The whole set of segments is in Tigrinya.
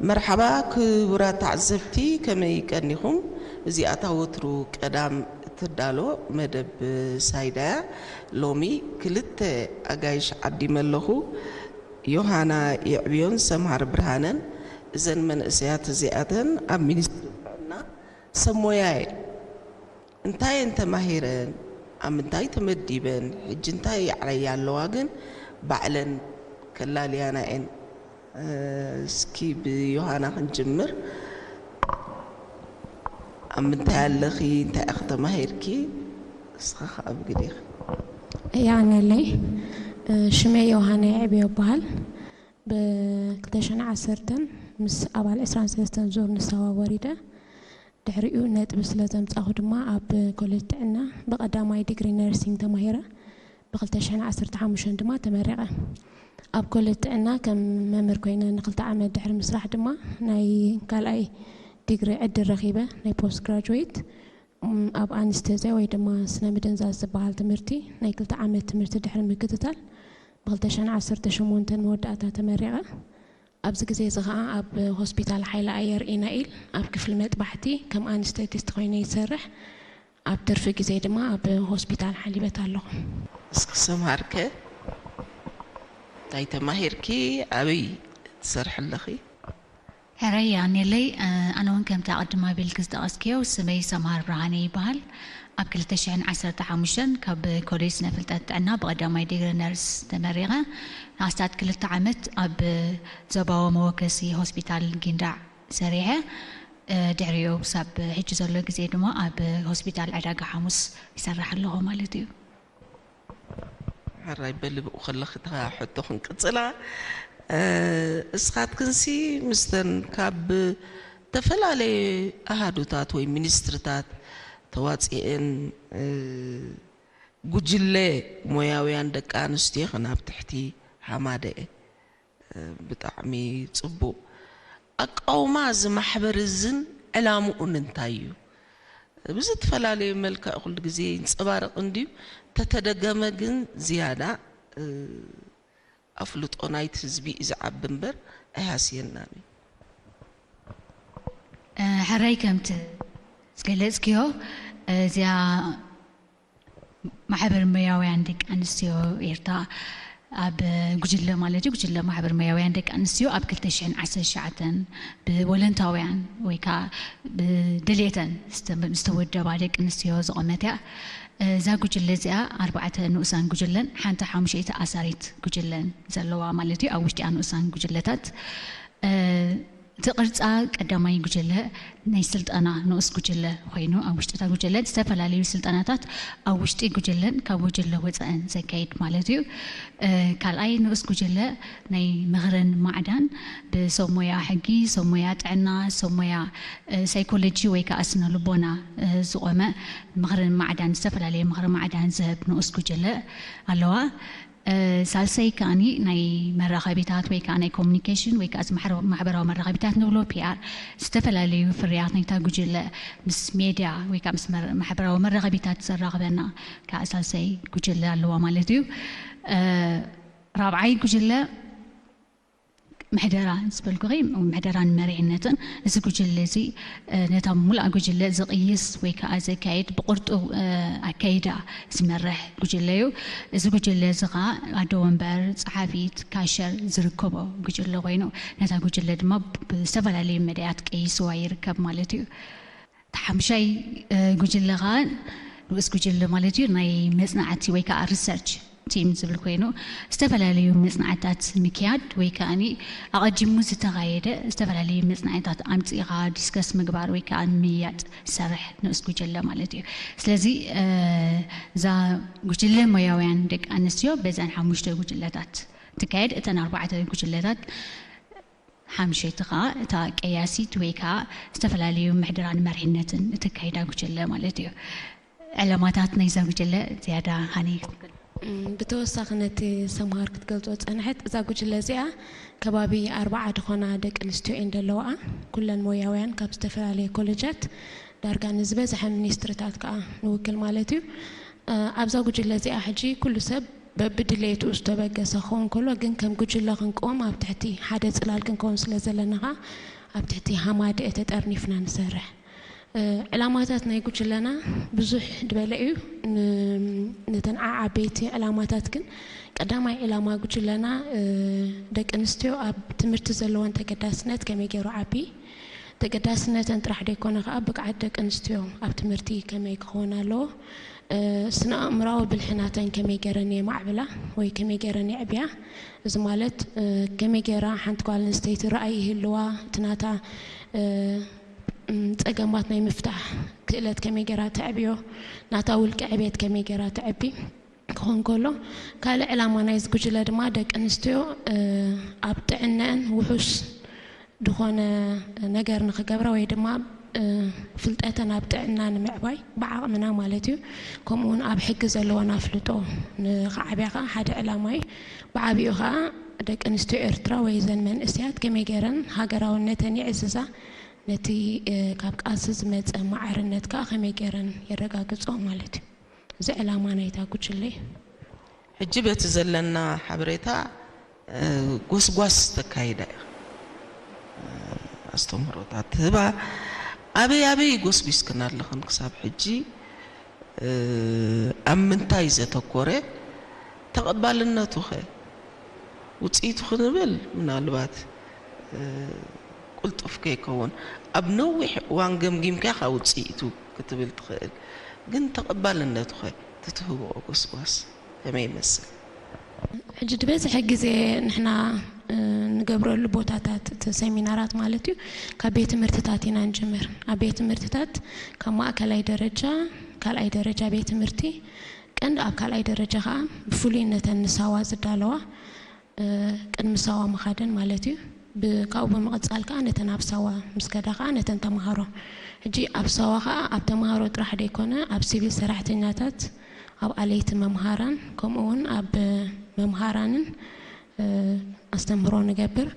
መርሓባ ክቡራት ተዓዘብቲ፣ ከመይ ቀኒኹም? እዚኣታ ወትሩ ቀዳም እትዳሎ መደብ ሳይዳ እያ። ሎሚ ክልተ ኣጋይሽ ዓዲመ ኣለኹ። ዮሃና የዕብዮን ሰምሃር ብርሃነን። እዘን መንእሰያት እዚኣተን ኣብ ሚኒስትሪ ጥዕና ሰብ ሞያ እየን። እንታይ እየን ተማሂረን? ኣብ ምንታይ ተመዲበን? ሕጂ እንታይ ይዕረያ ኣለዋ? ግን ባዕለን ከላልያና እየን። እ፣ እስኪ ብዮሃና ክንጅምር። ኣብ ምንታይ ኣለኺ? እንታይ ኢኺ ተማሂርኪ? እስኻ ኸኣ ብግዴኺ። የቐንየለይ። እ፣ ሽመይ ዮሃና የዕብዮ እበሃል። ብ ክልተ ሽሕን ዓሰርተን ምስ ኣባል ዕስራን ሰለስተን ዙር ንሳዋ ወሪደ። ድሕሪኡ ነጥቢ ስለ ዘምጻኹ ድማ ኣብ ኮሌጅ ጥዕና ብቐዳማይ ዲግሪ ነርሲንግ ተማሂረ። ብ ክልተ ሽሕን ዓሰርተ ሓሙሽተን ድማ ተመሪቐ። ኣብ ኮሌጅ ጥዕና ከም መምህር ኮይነ ንክልተ ዓመት ድሕሪ ምስራሕ ድማ ናይ ካልኣይ ዲግሪ ዕድል ረኺበ፣ ናይ ፖስት ግራጁዌት። እም፣ ኣብ ኣንስቴዝያ ወይ ድማ ስነ ምድንዛዝ ዝበሃል ትምህርቲ ናይ ክልተ ዓመት ትምህርቲ ድሕሪ ምክትታል ብ ክልተ ሽሕን ዓሰርተ ሸሞንተን መወዳእታ ተመሪቐ። ኣብዚ ግዜ እዚ ኸኣ ኣብ ሆስፒታል ሓይሊ ኣየር ኢናኢል ኣብ ክፍሊ መጥባሕቲ ከም ኣንስቴቲስት ኮይነ ይሰርሕ። ኣብ ትርፊ ግዜ ድማ ኣብ ሆስፒታል ሓሊበት ኣለኹ። እስኪ ሰምሃርከ እንታይ ተማሂርኪ? ኣበይ ትሰርሒ ኣለኺ? ሕራይ የቐንየለይ። ኣነ እውን ከምቲ ኣቐድም ኣቢልኪ ዝጠቐስክዮ ስመይ ሰምሃር ብርሃነ ይበሃል። ኣብ ክልተ ሽሕን ዓሰርተ ሓሙሽተን ካብ ኮሌጅ ስነ ፍልጠት ጥዕና ብቐዳማይ ዲግሪ ነርስ ተመሪቐ። ንኣስታት ክልተ ዓመት ኣብ ዞባዊ መወከሲ ሆስፒታል ጊንዳዕ ሰሪሐ። ድሕሪኡ ክሳብ ሕጂ ዘሎ ግዜ ድማ ኣብ ሆስፒታል ዕዳጋ ሓሙስ ይሰርሕ ኣለኹ ማለት እዩ። ሕራይ በሊ ብኡ ከለኺ እታ ሕቶ ክንቅጽላ። እ፣ እስኻትክንሲ ምስተን ካብ ዝተፈላለየ ኣሃዱታት ወይ ሚኒስትርታት ተዋጺኤን፣ እ፣ ጉጅለ ሞያውያን ደቂ ኣንስትዮ ኢኽን ኣብ ትሕቲ ሃማደኤ። እ፣ ብጣዕሚ ጽቡቕ። ኣቃውማ እዚ ማሕበር እዝን ዕላምኡን እንታይ እዩ? ብዝተፈላለየ መልክዕ ኩሉ ግዜ ይንጸባረቕ እንድዩ፣ ተተደገመ ግን ዝያዳ፣ እ፣ ኣፍልጦ ናይቲ ህዝቢ እዩ ዝዓቢ እምበር ኣይሃስየናን እዩ። እ፣ ሕራይ ከምቲ ዝገለጽክዮ፣ እዚኣ ማሕበር ሞያውያን ደቂ ኣንስትዮ ኤርትራ ኣብ ጉጅለ ማለት እዩ፣ ጉጅለ ማሕበር ሞያውያን ደቂ ኣንስትዮ ኣብ ክልተ ሽሕን ዓሰርተ ትሽዓተን ብቮለንታውያን ወይ ከዓ ብድሌተን ዝተ-፣ ዝተወደባ ደቂ ኣንስትዮ ዝቖመት እያ። እዛ ጉጅለ እዚኣ ኣርባዕተ ንኡሳን ጉጅለን ሓንቲ ሓሙሸይቲ ኣሳሪት ጉጅለን ዘለዋ ማለት እዩ። ኣብ ውሽጢ ንኡሳን ጉጅለታት፣ እ፣ እቲ ቅርጻ ቀዳማይ ጉጅለ ናይ ስልጠና ንኡስ ጉጅለ ኮይኑ፣ ኣብ ውሽጢ እታ ጉጅለ ዝተፈላለዩ ስልጠናታት ኣብ ውሽጢ ጉጅለን ካብ ጉጅለ ወጻእን ዘካይድ ማለት እዩ። እ፣ ካልኣይ ንኡስ ጉጅለ ናይ ምኽርን ማዕዳን ብሰብ ሞያ ሕጊ፣ ሰብ ሞያ ጥዕና፣ ሰብ ሞያ፣ እ፣ ሳይኮሎጂ ወይ ከዓ ስነ ልቦና፣ እ፣ ዝቖመ ምኽርን ማዕዳን፣ ዝተፈላለየ ምኽሪ ማዕዳን ዝህብ ንኡስ ጉጅለ ኣለዋ። እ፣ ሳልሰይ ከኣኒ ናይ መራኸቢታት ወይ ከዓ ናይ ኮሙኒኬሽን ወይ ከዓ እዚ ማሕረ-፣ ማሕበራዊ መራኸቢታት ንብሎ፣ ፒ ኣር፣ ዝተፈላለዩ ፍርያት ናይታ ጉጅለ ምስ ሜድያ ወይ ከዓ ምስ መር-፣ ማሕበራዊ መራኸቢታት ዘራኽበና ከዓ ሳልሰይ ጉጅለ ኣለዋ ማለት እዩ። እ፣ ራብዓይ ጉጅለ ምሕደራ ዝበልኩኺ፣ ምሕደራን መሪሕነትን። እዚ ጉጅለ እዚ፣ እ፣ ነታ ሙሉኣ ጉጅለ ዝቕይስ ወይ ከዓ ዘካይድ፣ ብቕርጡው፣ እ፣ ኣካይዳ ዝመርሕ ጉጅለ እዩ። እዚ ጉጅለ እዚ ኸዓ ኣዶ ወንበር፣ ጸሓፊት፣ ካሸር ዝርከቦ ጉጅለ ኮይኑ፣ ነታ ጉጅለ ድማ ብ-፣ ብዝተፈላለዩ መዳያት ቀይስዋ ይርከብ ማለት እዩ። እቲ ሓምሻይ፣ እ፣ ጉጅለ ኸዓ ንኡስ ጉጅለ ማለት እዩ፣ ናይ መጽናዕቲ ወይ ከዓ ሪሰርች ቲም ዝብል ኮይኑ፣ ዝተፈላለዩ መጽናዕትታት ምክያድ ወይ ከኣኒ ኣቐዲሙ ዝተኻየደ ዝተፈላለዩ መጽናዕትታት ኣምጺእኻ ዲስከስ ምግባር ወይ ከዓ ምምይያጥ ዝሰርሕ ንኡስ ጉጅለ ማለት እዩ። ስለዚ፣ እ፣ እዛ ጉጅለ ሞያውያን ደቂ ኣንስትዮ በዘን ሓሙሽተ ጉጅለታት ትካየድ። እተን ኣርባዕተ ጉጅለታት ሓምሸይቲ ኸዓ እታ ቀያሲት ወይ ከዓ ዝተፈላለዩ ምሕደራን መሪሕነትን እተካይዳ ጉጅለ ማለት እዩ። ዕላማታት ናይዛ ጉጅለ ዝያዳ ሃኒ ክትብል። እም፣ ብተወሳኺ ነቲ ሰምሃር ክትገልጾ ዝጸንሐት፣ እዛ ጉጅለ እዚኣ ከባቢ ኣርባዓ ዝኾና ደቂ ኣንስትዮ እየን ዘለዋኣ። ኩለን ሞያውያን ካብ ዝተፈላለየ ኮሌጃት፣ ዳርጋ ንዝበዝሐ ሚኒስትርታት ከኣ ንውክል ማለት እዩ። እ፣ ኣብዛ ጉጅለ እዚኣ ሕጂ ኩሉ ሰብ በብድሌቱ ዝተበገሰ ክኸውን ከሎ፣ ግን ከም ጉጅለ ክንቀውም ኣብ ትሕቲ ሓደ ጽላል ክንከውን ስለ ዘለና ኸኣ ኣብ ትሕቲ ሃማደኤ ተጠርኒፍና ንሰርሕ። ዕላማታት ናይ ጉጅለና ብዙሕ ዝበለ እዩ። ነተን ዓዓበይቲ ዕላማታት ግን፣ ቀዳማይ ዕላማ ጉጅለና ደቂ ኣንስትዮ ኣብ ትምህርቲ ዘለወን ተገዳስነት ከመይ ገይሩ ዓቢ፣ ተገዳስነተን ጥራሕ ደይኮነ ከኣ ብቕዓት ደቂ ኣንስትዮ ኣብ ትምህርቲ ከመይ ክኸውን ኣለዎ፣ ስነ ኣእምራዊ ብልሒ ናተን ከመይ ገይረን የማዕብላ ወይ ከመይ ገይረን የዕብያ። እዚ ማለት ከመይ ገይራ ሓንቲ ጓል ኣንስተይቲ ራእይ ይህልዋ፣ እቲ ናታ ጸገማት ናይ ምፍታሕ ክእለት ከመይ ገይራ ተዕብዮ፣ ናታ ውልቂ ዕቤት ከመይ ገይራ ተዕቢ ክኾን ከሎ፣ ካልእ ዕላማ ናይዚ ጉጅለ ድማ ደቂ ኣንስትዮ ኣብ ጥዕነአን ውሑስ ዝኾነ ነገር ንኽገብራ ወይ ድማ ፍልጠተን ኣብ ጥዕና ንምዕባይ ብዓቕምና ማለት እዩ። ከምኡ እውን ኣብ ሕጊ ዘለወን ኣፍልጦ ንኽዓብያ ከዓ ሓደ ዕላማ እዩ። ብዓቢኡ ከዓ ደቂ ኣንስትዮ ኤርትራ ወይ ዘን መንእስያት ከመይ ገይረን ሃገራውነተን የዕዝዛ፣ ነቲ ካብ ቃልሲ ዝመፀ ማዕርነት ከዓ ከመይ ገይረን የረጋግፅኦ ማለት እዩ። እዚ ዕላማ ናይታ ጉጅለ እዩ። ሕጂ በቲ ዘለና ሓበሬታ ጎስጓስ ተካይዳ እያ። ኣስተምህሮታት ትህባ። ኣበይ ኣበይ ጎስጒስክን ኣለኽን ክሳብ ሕጂ? ኣብ ምንታይ ዘተኮረ? ተቐባልነቱ ኸ? ውፅኢቱ ክንብል ምናልባት ቁልጡፍ ከይከውን፣ ኣብ ነዊሕ እዋን ገምጊምካ ኢኻ ውፅኢቱ ክትብል ትኽእል። ግን ተቐባልነቱ ኸ? እቲ ትህብኦ ጎስጓስ ከመይ ይመስል? ሕጂ ዝበዝሐ ግዜ ንሕና ንገብረሉ ቦታታት፣ እቲ ሰሚናራት ማለት እዩ፣ ካብ ቤት ትምህርትታት ኢና ንጅምር። ኣብ ቤት ትምህርትታት ካብ ማእከላይ ደረጃ፣ ካልኣይ ደረጃ ቤት ትምህርቲ፣ ቀንዲ ኣብ ካልኣይ ደረጃ ከዓ ብፍሉይ ነተን ንሳዋ ዝዳለዋ ቅድሚ ሳዋ ምኻደን ማለት እዩ። ካብኡ ብምቕፃል ከዓ ነተን ኣብ ሳዋ ምስ ከዳ ከዓ ነተን ተምሃሮ፣ ሕጂ ኣብ ሳዋ ከዓ ኣብ ተምሃሮ ጥራሕ ደይኮነ፣ ኣብ ሲቪል ሰራሕተኛታት፣ ኣብ ኣለይቲ መምሃራን፣ ከምኡ እውን ኣብ መምሃራንን ኣስተምህሮ ንገብር።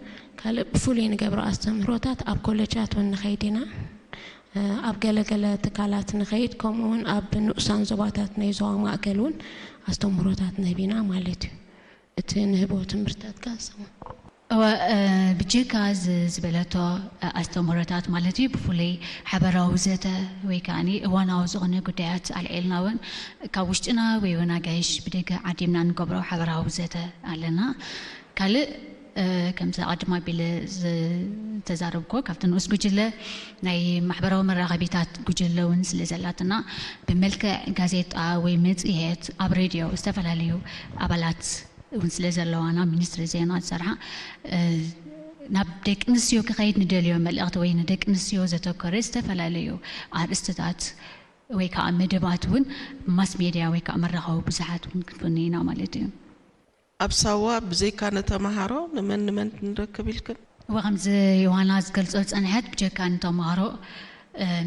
ካልእ ብፍሉይ ንገብሮ ኣስተምህሮታት ኣብ ኮለጃት እውን ንኸይድ ኢና። ኣብ ገለገለ ትካላት ንኸይድ፣ ከምኡ እውን ኣብ ንኡሳን ዞባታት ናይ ዞባ ማእከል እውን ኣስተምህሮታት ንህብ ኢና ማለት እዩ። እቲ ንህቦ ትምህርትታት ከኣ ሰሙን እወ ብጀካ ዝበለቶ ኣስተምህሮታት ማለት እዩ፣ ብፍሉይ ሓበራዊ ዘተ ወይ ከዓ እዋናዊ ዝኾነ ጉዳያት ኣልዒልና እውን ካብ ውሽጥና ወይ እውን ኣጋይሽ ብደገ ዓዲምና ንገብሮ ሓበራዊ ዘተ ኣለና። ካልእ ከምዚ ኣቐድም ኣቢለ ዝተዛረብኮ ካብቲ ንኡስ ጉጅለ ናይ ማሕበራዊ መራኸቢታት ጉጅለ እውን ስለ ዘላትና ብመልክዕ ጋዜጣ ወይ መፅሄት ኣብ ሬድዮ ዝተፈላለዩ ኣባላት እውን ስለ ዘለዋና ሚኒስትሪ ዜና ዝሰርሓ ናብ ደቂ ኣንስትዮ ክኸይድ ንደልዮ መልእኽቲ ወይ ንደቂ ኣንስትዮ ዘተኮረ ዝተፈላለዩ ኣርእስትታት ወይ ከዓ መደባት እውን ማስ ሜድያ ወይ ከዓ መራኸቢ ብዙሓት እውን ክንፍኑ ኢና ማለት እዩ። ኣብ ሳዋ ብዘይካ ንተምሃሮ ንመን ንመን ንረክብ ኢልክን? እወ ከምዚ ዮሃና ዝገልጾ ዝጸንሐት ብጀካ ንተምሃሮ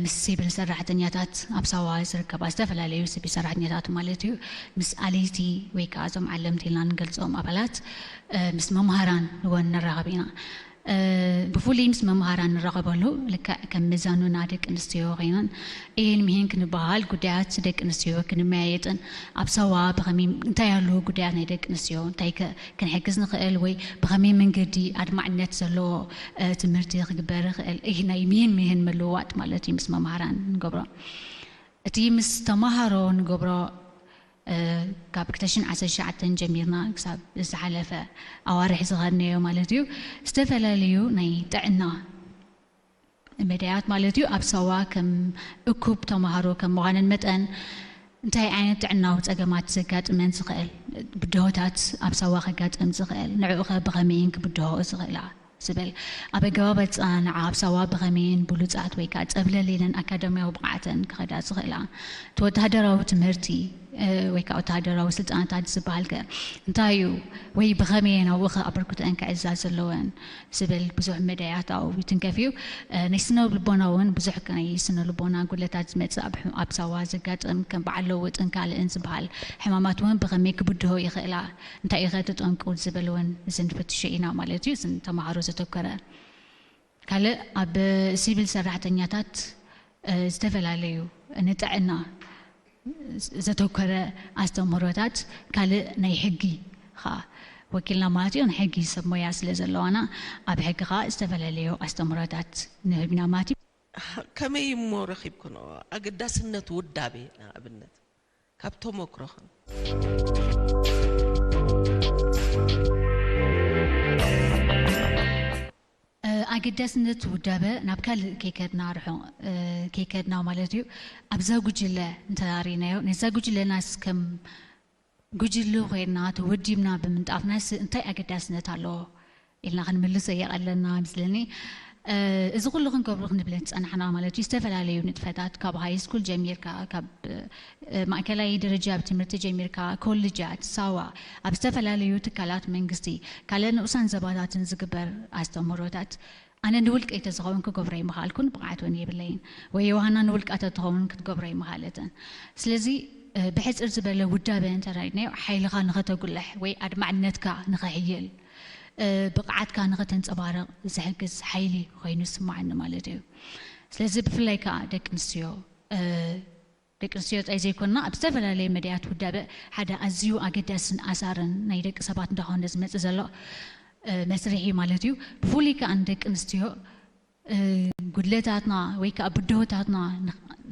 ምስ ሲቪል ሰራሕተኛታት ኣብ ሳዋ ዝርከባ ዝተፈላለዩ ሲቪል ሰራሕተኛታት ማለት እዩ ምስ ኣለይቲ ወይ ከዓ እዞም ዓለምቲ ኢልና ንገልጾም ኣባላት ምስ መምሃራን እውን ንራኸብ ኢና። ብፍሉይ ምስ መምሃራን ንራኸበሉ ልክዕ ከም መዛኑና ደቂ ኣንስትዮ ኮይነን እየን ምሂን ክንበሃል ጉዳያት ደቂ ኣንስትዮ ክንመያየጥን ኣብ ሳዋ ብኸመይ እንታይ ኣለዉ ጉዳያት ናይ ደቂ ኣንስትዮ እንታይ ከ ክንሕግዝ ንኽእል ወይ ብኸመይ መንገዲ ኣድማዕነት ዘለዎ ትምህርቲ ክግበር ይኽእል? ይህ ናይ ምሂን ምሂን ምልውዋጥ ማለት እዩ ምስ መምሃራን ንገብሮ። እቲ ምስ ተምሃሮ ንገብሮ ካብ ክልተ ሽሕን ዓሰርተ ትሽዓተን ጀሚርና ክሳብ ዝሓለፈ ኣዋርሕ ዝኸድናዮ ማለት እዩ ዝተፈላለዩ ናይ ጥዕና መዳያት ማለት እዩ ኣብ ሳዋ ከም እኩብ ተምሃሮ ከም ምዃነን መጠን እንታይ ዓይነት ጥዕናዊ ጸገማት ዘጋጥመን ዝኽእል ብድሆታት ኣብ ሳዋ ከጋጥም ዝኽእል ንዕኡ ኸ ብኸመይን ክብድሆ ዝኽእላ ዝብል ኣብ ኣገባብ ኣጸናንዓ ኣብ ሳዋ ብኸመይን ብሉጻት ወይ ከዓ ጸብለል ኢለን ኣካዳሚያዊ ብቕዓተን ክኸዳ ዝኽእላ እቲ ወተሃደራዊ ትምህርቲ ወይ ከዓ ወተሃደራዊ ስልጠናታት ዝበሃል ከ እንታይ እዩ ወይ ብኸመየን ኣብኡ ከ ኣበርክቶአን ክዕዛ ዘለወን ዝብል ብዙሕ መዳያት ኣብኡ ይትንከፍ እዩ። ናይ ስነ ልቦና እውን ብዙሕ ናይ ስነ ልቦና ጉድለታት ዝመፅእ ኣብ ሳዋ ዘጋጥም ከም በዓል ለውጥን ካልእን ዝበሃል ሕማማት እውን ብኸመይ ክብድሆ ይኽእላ እንታይ እዩ ከ እቲ ጠንቁ ዝብል እውን እዚ ንፍትሾ ኢና ማለት እዩ። እዚ ንተምሃሮ ዘተኮረ ካልእ ኣብ ሲቪል ሰራሕተኛታት ዝተፈላለዩ ንጥዕና ዘተኮረ ኣስተምህሮታት፣ ካልእ ናይ ሕጊ ኸዓ ወኪልና ማለት እዩ። ናይ ሕጊ ሰብ ሞያ ስለ ዘለዋና፣ ኣብ ሕጊ ኸዓ ዝተፈላለዩ ኣስተምህሮታት ንህብ ኢና ማለት እዩ። ከመይ እሞ ረኺብክንኦ? ኣገዳስነት ውዳቤ ንኣብነት ካብ ተመክሮኽን። ኣገዳስነት ውዳበ ናብ ካልእ ከይከድና ርሑቕ ከይከድና ማለት እዩ። ኣብዛ ጉጅለ እንተሪእናዮ፣ ነዛ ጉጅለናስ ከም ጉጅለ ኮይና ተወዲብና ብምንጣፍናስ እንታይ ኣገዳስነት ኣለዎ ኢልና ክንምልሶ የቐለና ይመስለኒ። እዚ ኩሉ ክንገብሮ ክንብል ዝጸናሕና ማለት እዩ፣ ዝተፈላለዩ ንጥፈታት ካብ ሃይ ስኩል ጀሚርካ፣ ካብ ማእከላይ ደረጃ ኣብ ትምህርቲ ጀሚርካ፣ ኮልጃት፣ ሳዋ፣ ኣብ ዝተፈላለዩ ትካላት መንግስቲ፣ ካልእ ንኡሳን ዘባታትን ዝግበር ኣስተምህሮታት፣ ኣነ ንውልቀይ ተዝኸውን ክገብሮ ኣይምኽኣልኩን፣ ብቕዓት እውን የብለይን። ወይ ዮሃና ንውልቃ ተትኸውን ክትገብሮ ኣይምኽኣለትን። ስለዚ ብሕጽር ዝበለ ውዳበ እንተራኢናዮ፣ ሓይልኻ ንኸተጉልሕ ወይ ኣድማዕነትካ ንኸሕይል፣ ብቕዓትካ ንኸተንጸባርቕ ዝሕግዝ ሓይሊ ኮይኑ ይስምዓኒ ማለት እዩ። ስለዚ ብፍላይ ከኣ ደቂ ኣንስትዮ ደቂ ኣንስትዮ ጥራይ ዘይኮና፣ ኣብ ዝተፈላለየ መዳያት ውዳበ ሓደ ኣዝዩ ኣገዳስን ኣሳርን ናይ ደቂ ሰባት እንዳኾነ ዝመጽእ ዘሎ መስርሕ እዩ ማለት እዩ። ብፍሉይ ከኣ ንደቂ ኣንስትዮ ጉድለታትና ወይ ከኣ ብድሆታትና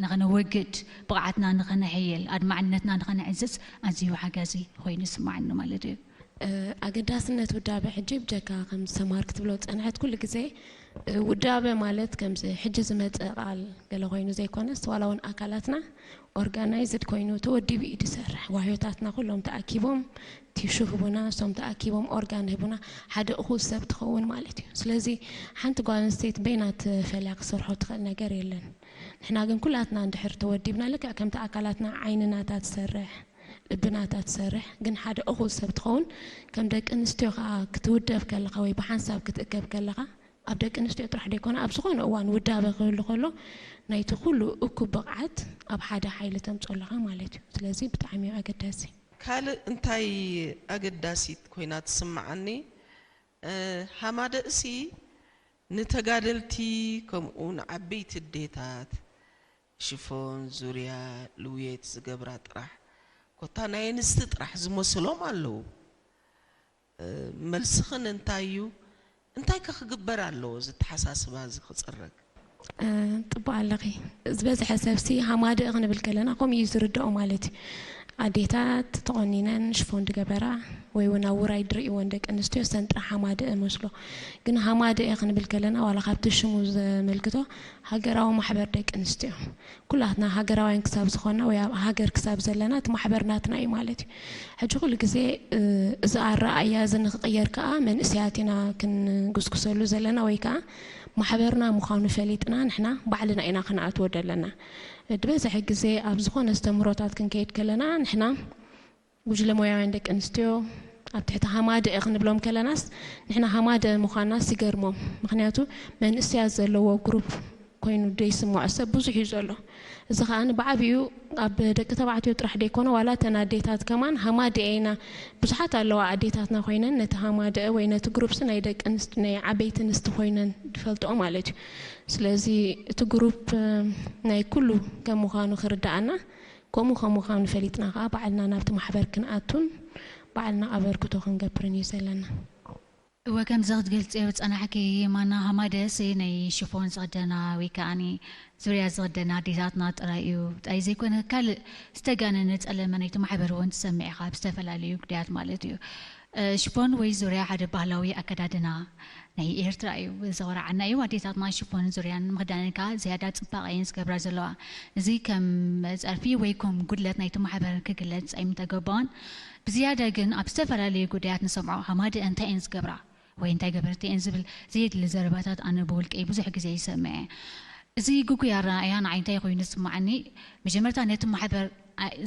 ንኸነወግድ፣ ብቕዓትና ንኸነሕይል፣ ኣድማዕነትና ንኸነዕዝዝ ኣዝዩ ሓጋዚ ኮይኑ ይስምዓኒ ማለት እዩ። ኣገዳስነት ውዳበ ሕጂ ብጀካ ከም ሰማር ክትብሎ ዝጸንሐት ኩሉ ግዜ ውዳበ ማለት ከምዚ ሕጂ ዝመጸ ቃል ገለ ኮይኑ ዘይኮነስ ዋላ እውን ኣካላትና ኦርጋናይዝድ ኮይኑ ተወዲቡ እዩ ዝሰርሕ። ዋህዮታትና ኩሎም ተኣኪቦም ቲሹ ህቡና፣ እሶም ተኣኪቦም ኦርጋን ህቡና፣ ሓደ እኹል ሰብ ትኸውን ማለት እዩ። ስለዚ ሓንቲ ጓል ኣንስተይቲ በይና ትፈልያ ክሰርሖ ትኽእል ነገር የለን። ንሕና ግን ኩላትና እንድሕር ተወዲብና ልክዕ ከምቲ ኣካላትና ዓይንናታ ትሰርሕ ልብናታ ትሰርሕ ግን ሓደ እኹል ሰብ ትኸውን ከም ደቂ ኣንስትዮ ከዓ ክትውደብ ከለኻ ወይ ብሓንሳብ ክትእከብ ከለኻ ኣብ ደቂ ኣንስትዮ ጥራሕ ደይኮነ ኣብ ዝኾነ እዋን ውዳበ ክህሉ ከሎ ናይቲ ኩሉ እኩብ ብቕዓት ኣብ ሓደ ሓይሊ ተምፅኦ ኣለኻ ማለት እዩ። ስለዚ ብጣዕሚ እዩ ኣገዳሲ። ካልእ እንታይ ኣገዳሲት ኮይና ትስምዓኒ? ሃማደእሲ ንተጋደልቲ ከምኡ ንዓበይቲ ኣዴታት ሽፎን፣ ዙርያ፣ ልውየት ዝገብራ ጥራሕ ኮታ ናይ ኣንስቲ ጥራሕ ዝመስሎም ኣለዉ። መልስኽን እንታይ እዩ? እንታይ ከ ክግበር ኣለዎ እዚ ኣተሓሳስባ እዚ ክፅረግ? ጥቡቕ ኣለኺ። ዝበዝሐ ሰብሲ ሃማደእ ክንብል ከለና ከምኡ እዩ ዝርድኦ ማለት እዩ። ኣዴታት ተቖኒነን ሽፎን ዝገበራ ወይ እውን ኣብ ውራይ ዝርእይወን ደቂ ኣንስትዮ ሰን ጥራሕ ሃማደእ መስሎ። ግን ሃማደእ ክንብል ከለና ዋላ ካብቲ ሽሙ ዘመልክቶ ሃገራዊ ማሕበር ደቂ ኣንስትዮ ኩላትና ሃገራውያን ክሳብ ዝኾና ወይ ኣብ ሃገር ክሳብ ዘለና እቲ ማሕበር ናትና እዩ ማለት እዩ። ሕጂ ኩሉ ግዜ እዚ ኣረኣእያ እዚ ንክቕየር ከዓ መንእሰያት ኢና ክንጉስጉሰሉ ዘለና ወይ ከዓ ማሕበርና ምዃኑ ፈሊጥና ንሕና ባዕልና ኢና ክንኣትዎ ዘለና። ድበዝሐ ግዜ ኣብ ዝኾነ ኣስተምህሮታት ክንከይድ ከለና ንሕና ጉጅለ ሞያውያን ደቂ ኣንስትዮ ኣብ ትሕቲ ሃማደአ ክንብሎም ከለናስ ንሕና ሃማደአ ምዃንናስ ይገርሞም። ምኽንያቱ መንእሰያት ዘለዎ ግሩፕ ኮይኑ ደይስምዖ ሰብ ብዙሕ እዩ ዘሎ። እዚ ከዓ ብዓብዩ ኣብ ደቂ ተባዕትዮ ጥራሕ ደይኮነ ዋላ እተን ኣዴታት ከማን ሃማደአ ኢና ብዙሓት ኣለዋ ኣዴታትና ኮይነን ነቲ ሃማደአ ወይ ነቲ ግሩፕሲ ናይ ደቂ ኣንስት ናይ ዓበይቲ ኣንስቲ ኮይነን ዝፈልጥኦ ማለት እዩ። ስለዚ እቲ ግሩፕ ናይ ኩሉ ከም ምዃኑ ክርድኣና ከምኡ ከም ምዃኑ ፈሊጥና ከዓ ባዕልና ናብቲ ማሕበር ክንኣቱን ባዕልና ኣበርክቶ ክንገብርን እዩ ዘለና። እወ ከምዚ ክትገልፅዮ ዝፀናሕኪ የማና ሃማደስ ናይ ሽፎን ዝኽደና ወይ ከዓኒ ዙርያ ዝኽደና ኣዴታትና ጥራይ እዩ ጥራይ ዘይኮነ ካልእ ዝተጋነነ ፀለመ ናይቲ ማሕበር እውን ትሰምዕ ኢኻ ብዝተፈላለዩ ጉዳያት ማለት እዩ። ሽፎን ወይ ዙርያ ሓደ ባህላዊ ኣከዳድና ናይ ኤርትራ እዩ። ዘኹርዓና እዩ ኣዴታትና ሽፎንን ዙርያን ምኽዳነን ከኣ ዝያዳ ፅባቐ እየን ዝገብራ ዘለዋ። እዚ ከም ፀርፊ ወይ ከም ጉድለት ናይቲ ማሕበር ክግለፅ ኣይምተገበኦን። ብዝያዳ ግን ኣብ ዝተፈላለዩ ጉዳያት ንሰምዖ ሃማደአ እንታይ እየን ዝገብራ ወይ እንታይ ገበርቲ እየን ዝብል ዘየድሊ ዘረባታት ኣነ ብውልቀይ ብዙሕ ግዜ ይሰምዕ እየ። እዚ ግጉይ ኣረኣእያ ንዓይ እንታይ ኮይኑ ዝስምዓኒ፣ መጀመርታ ነቲ ማሕበር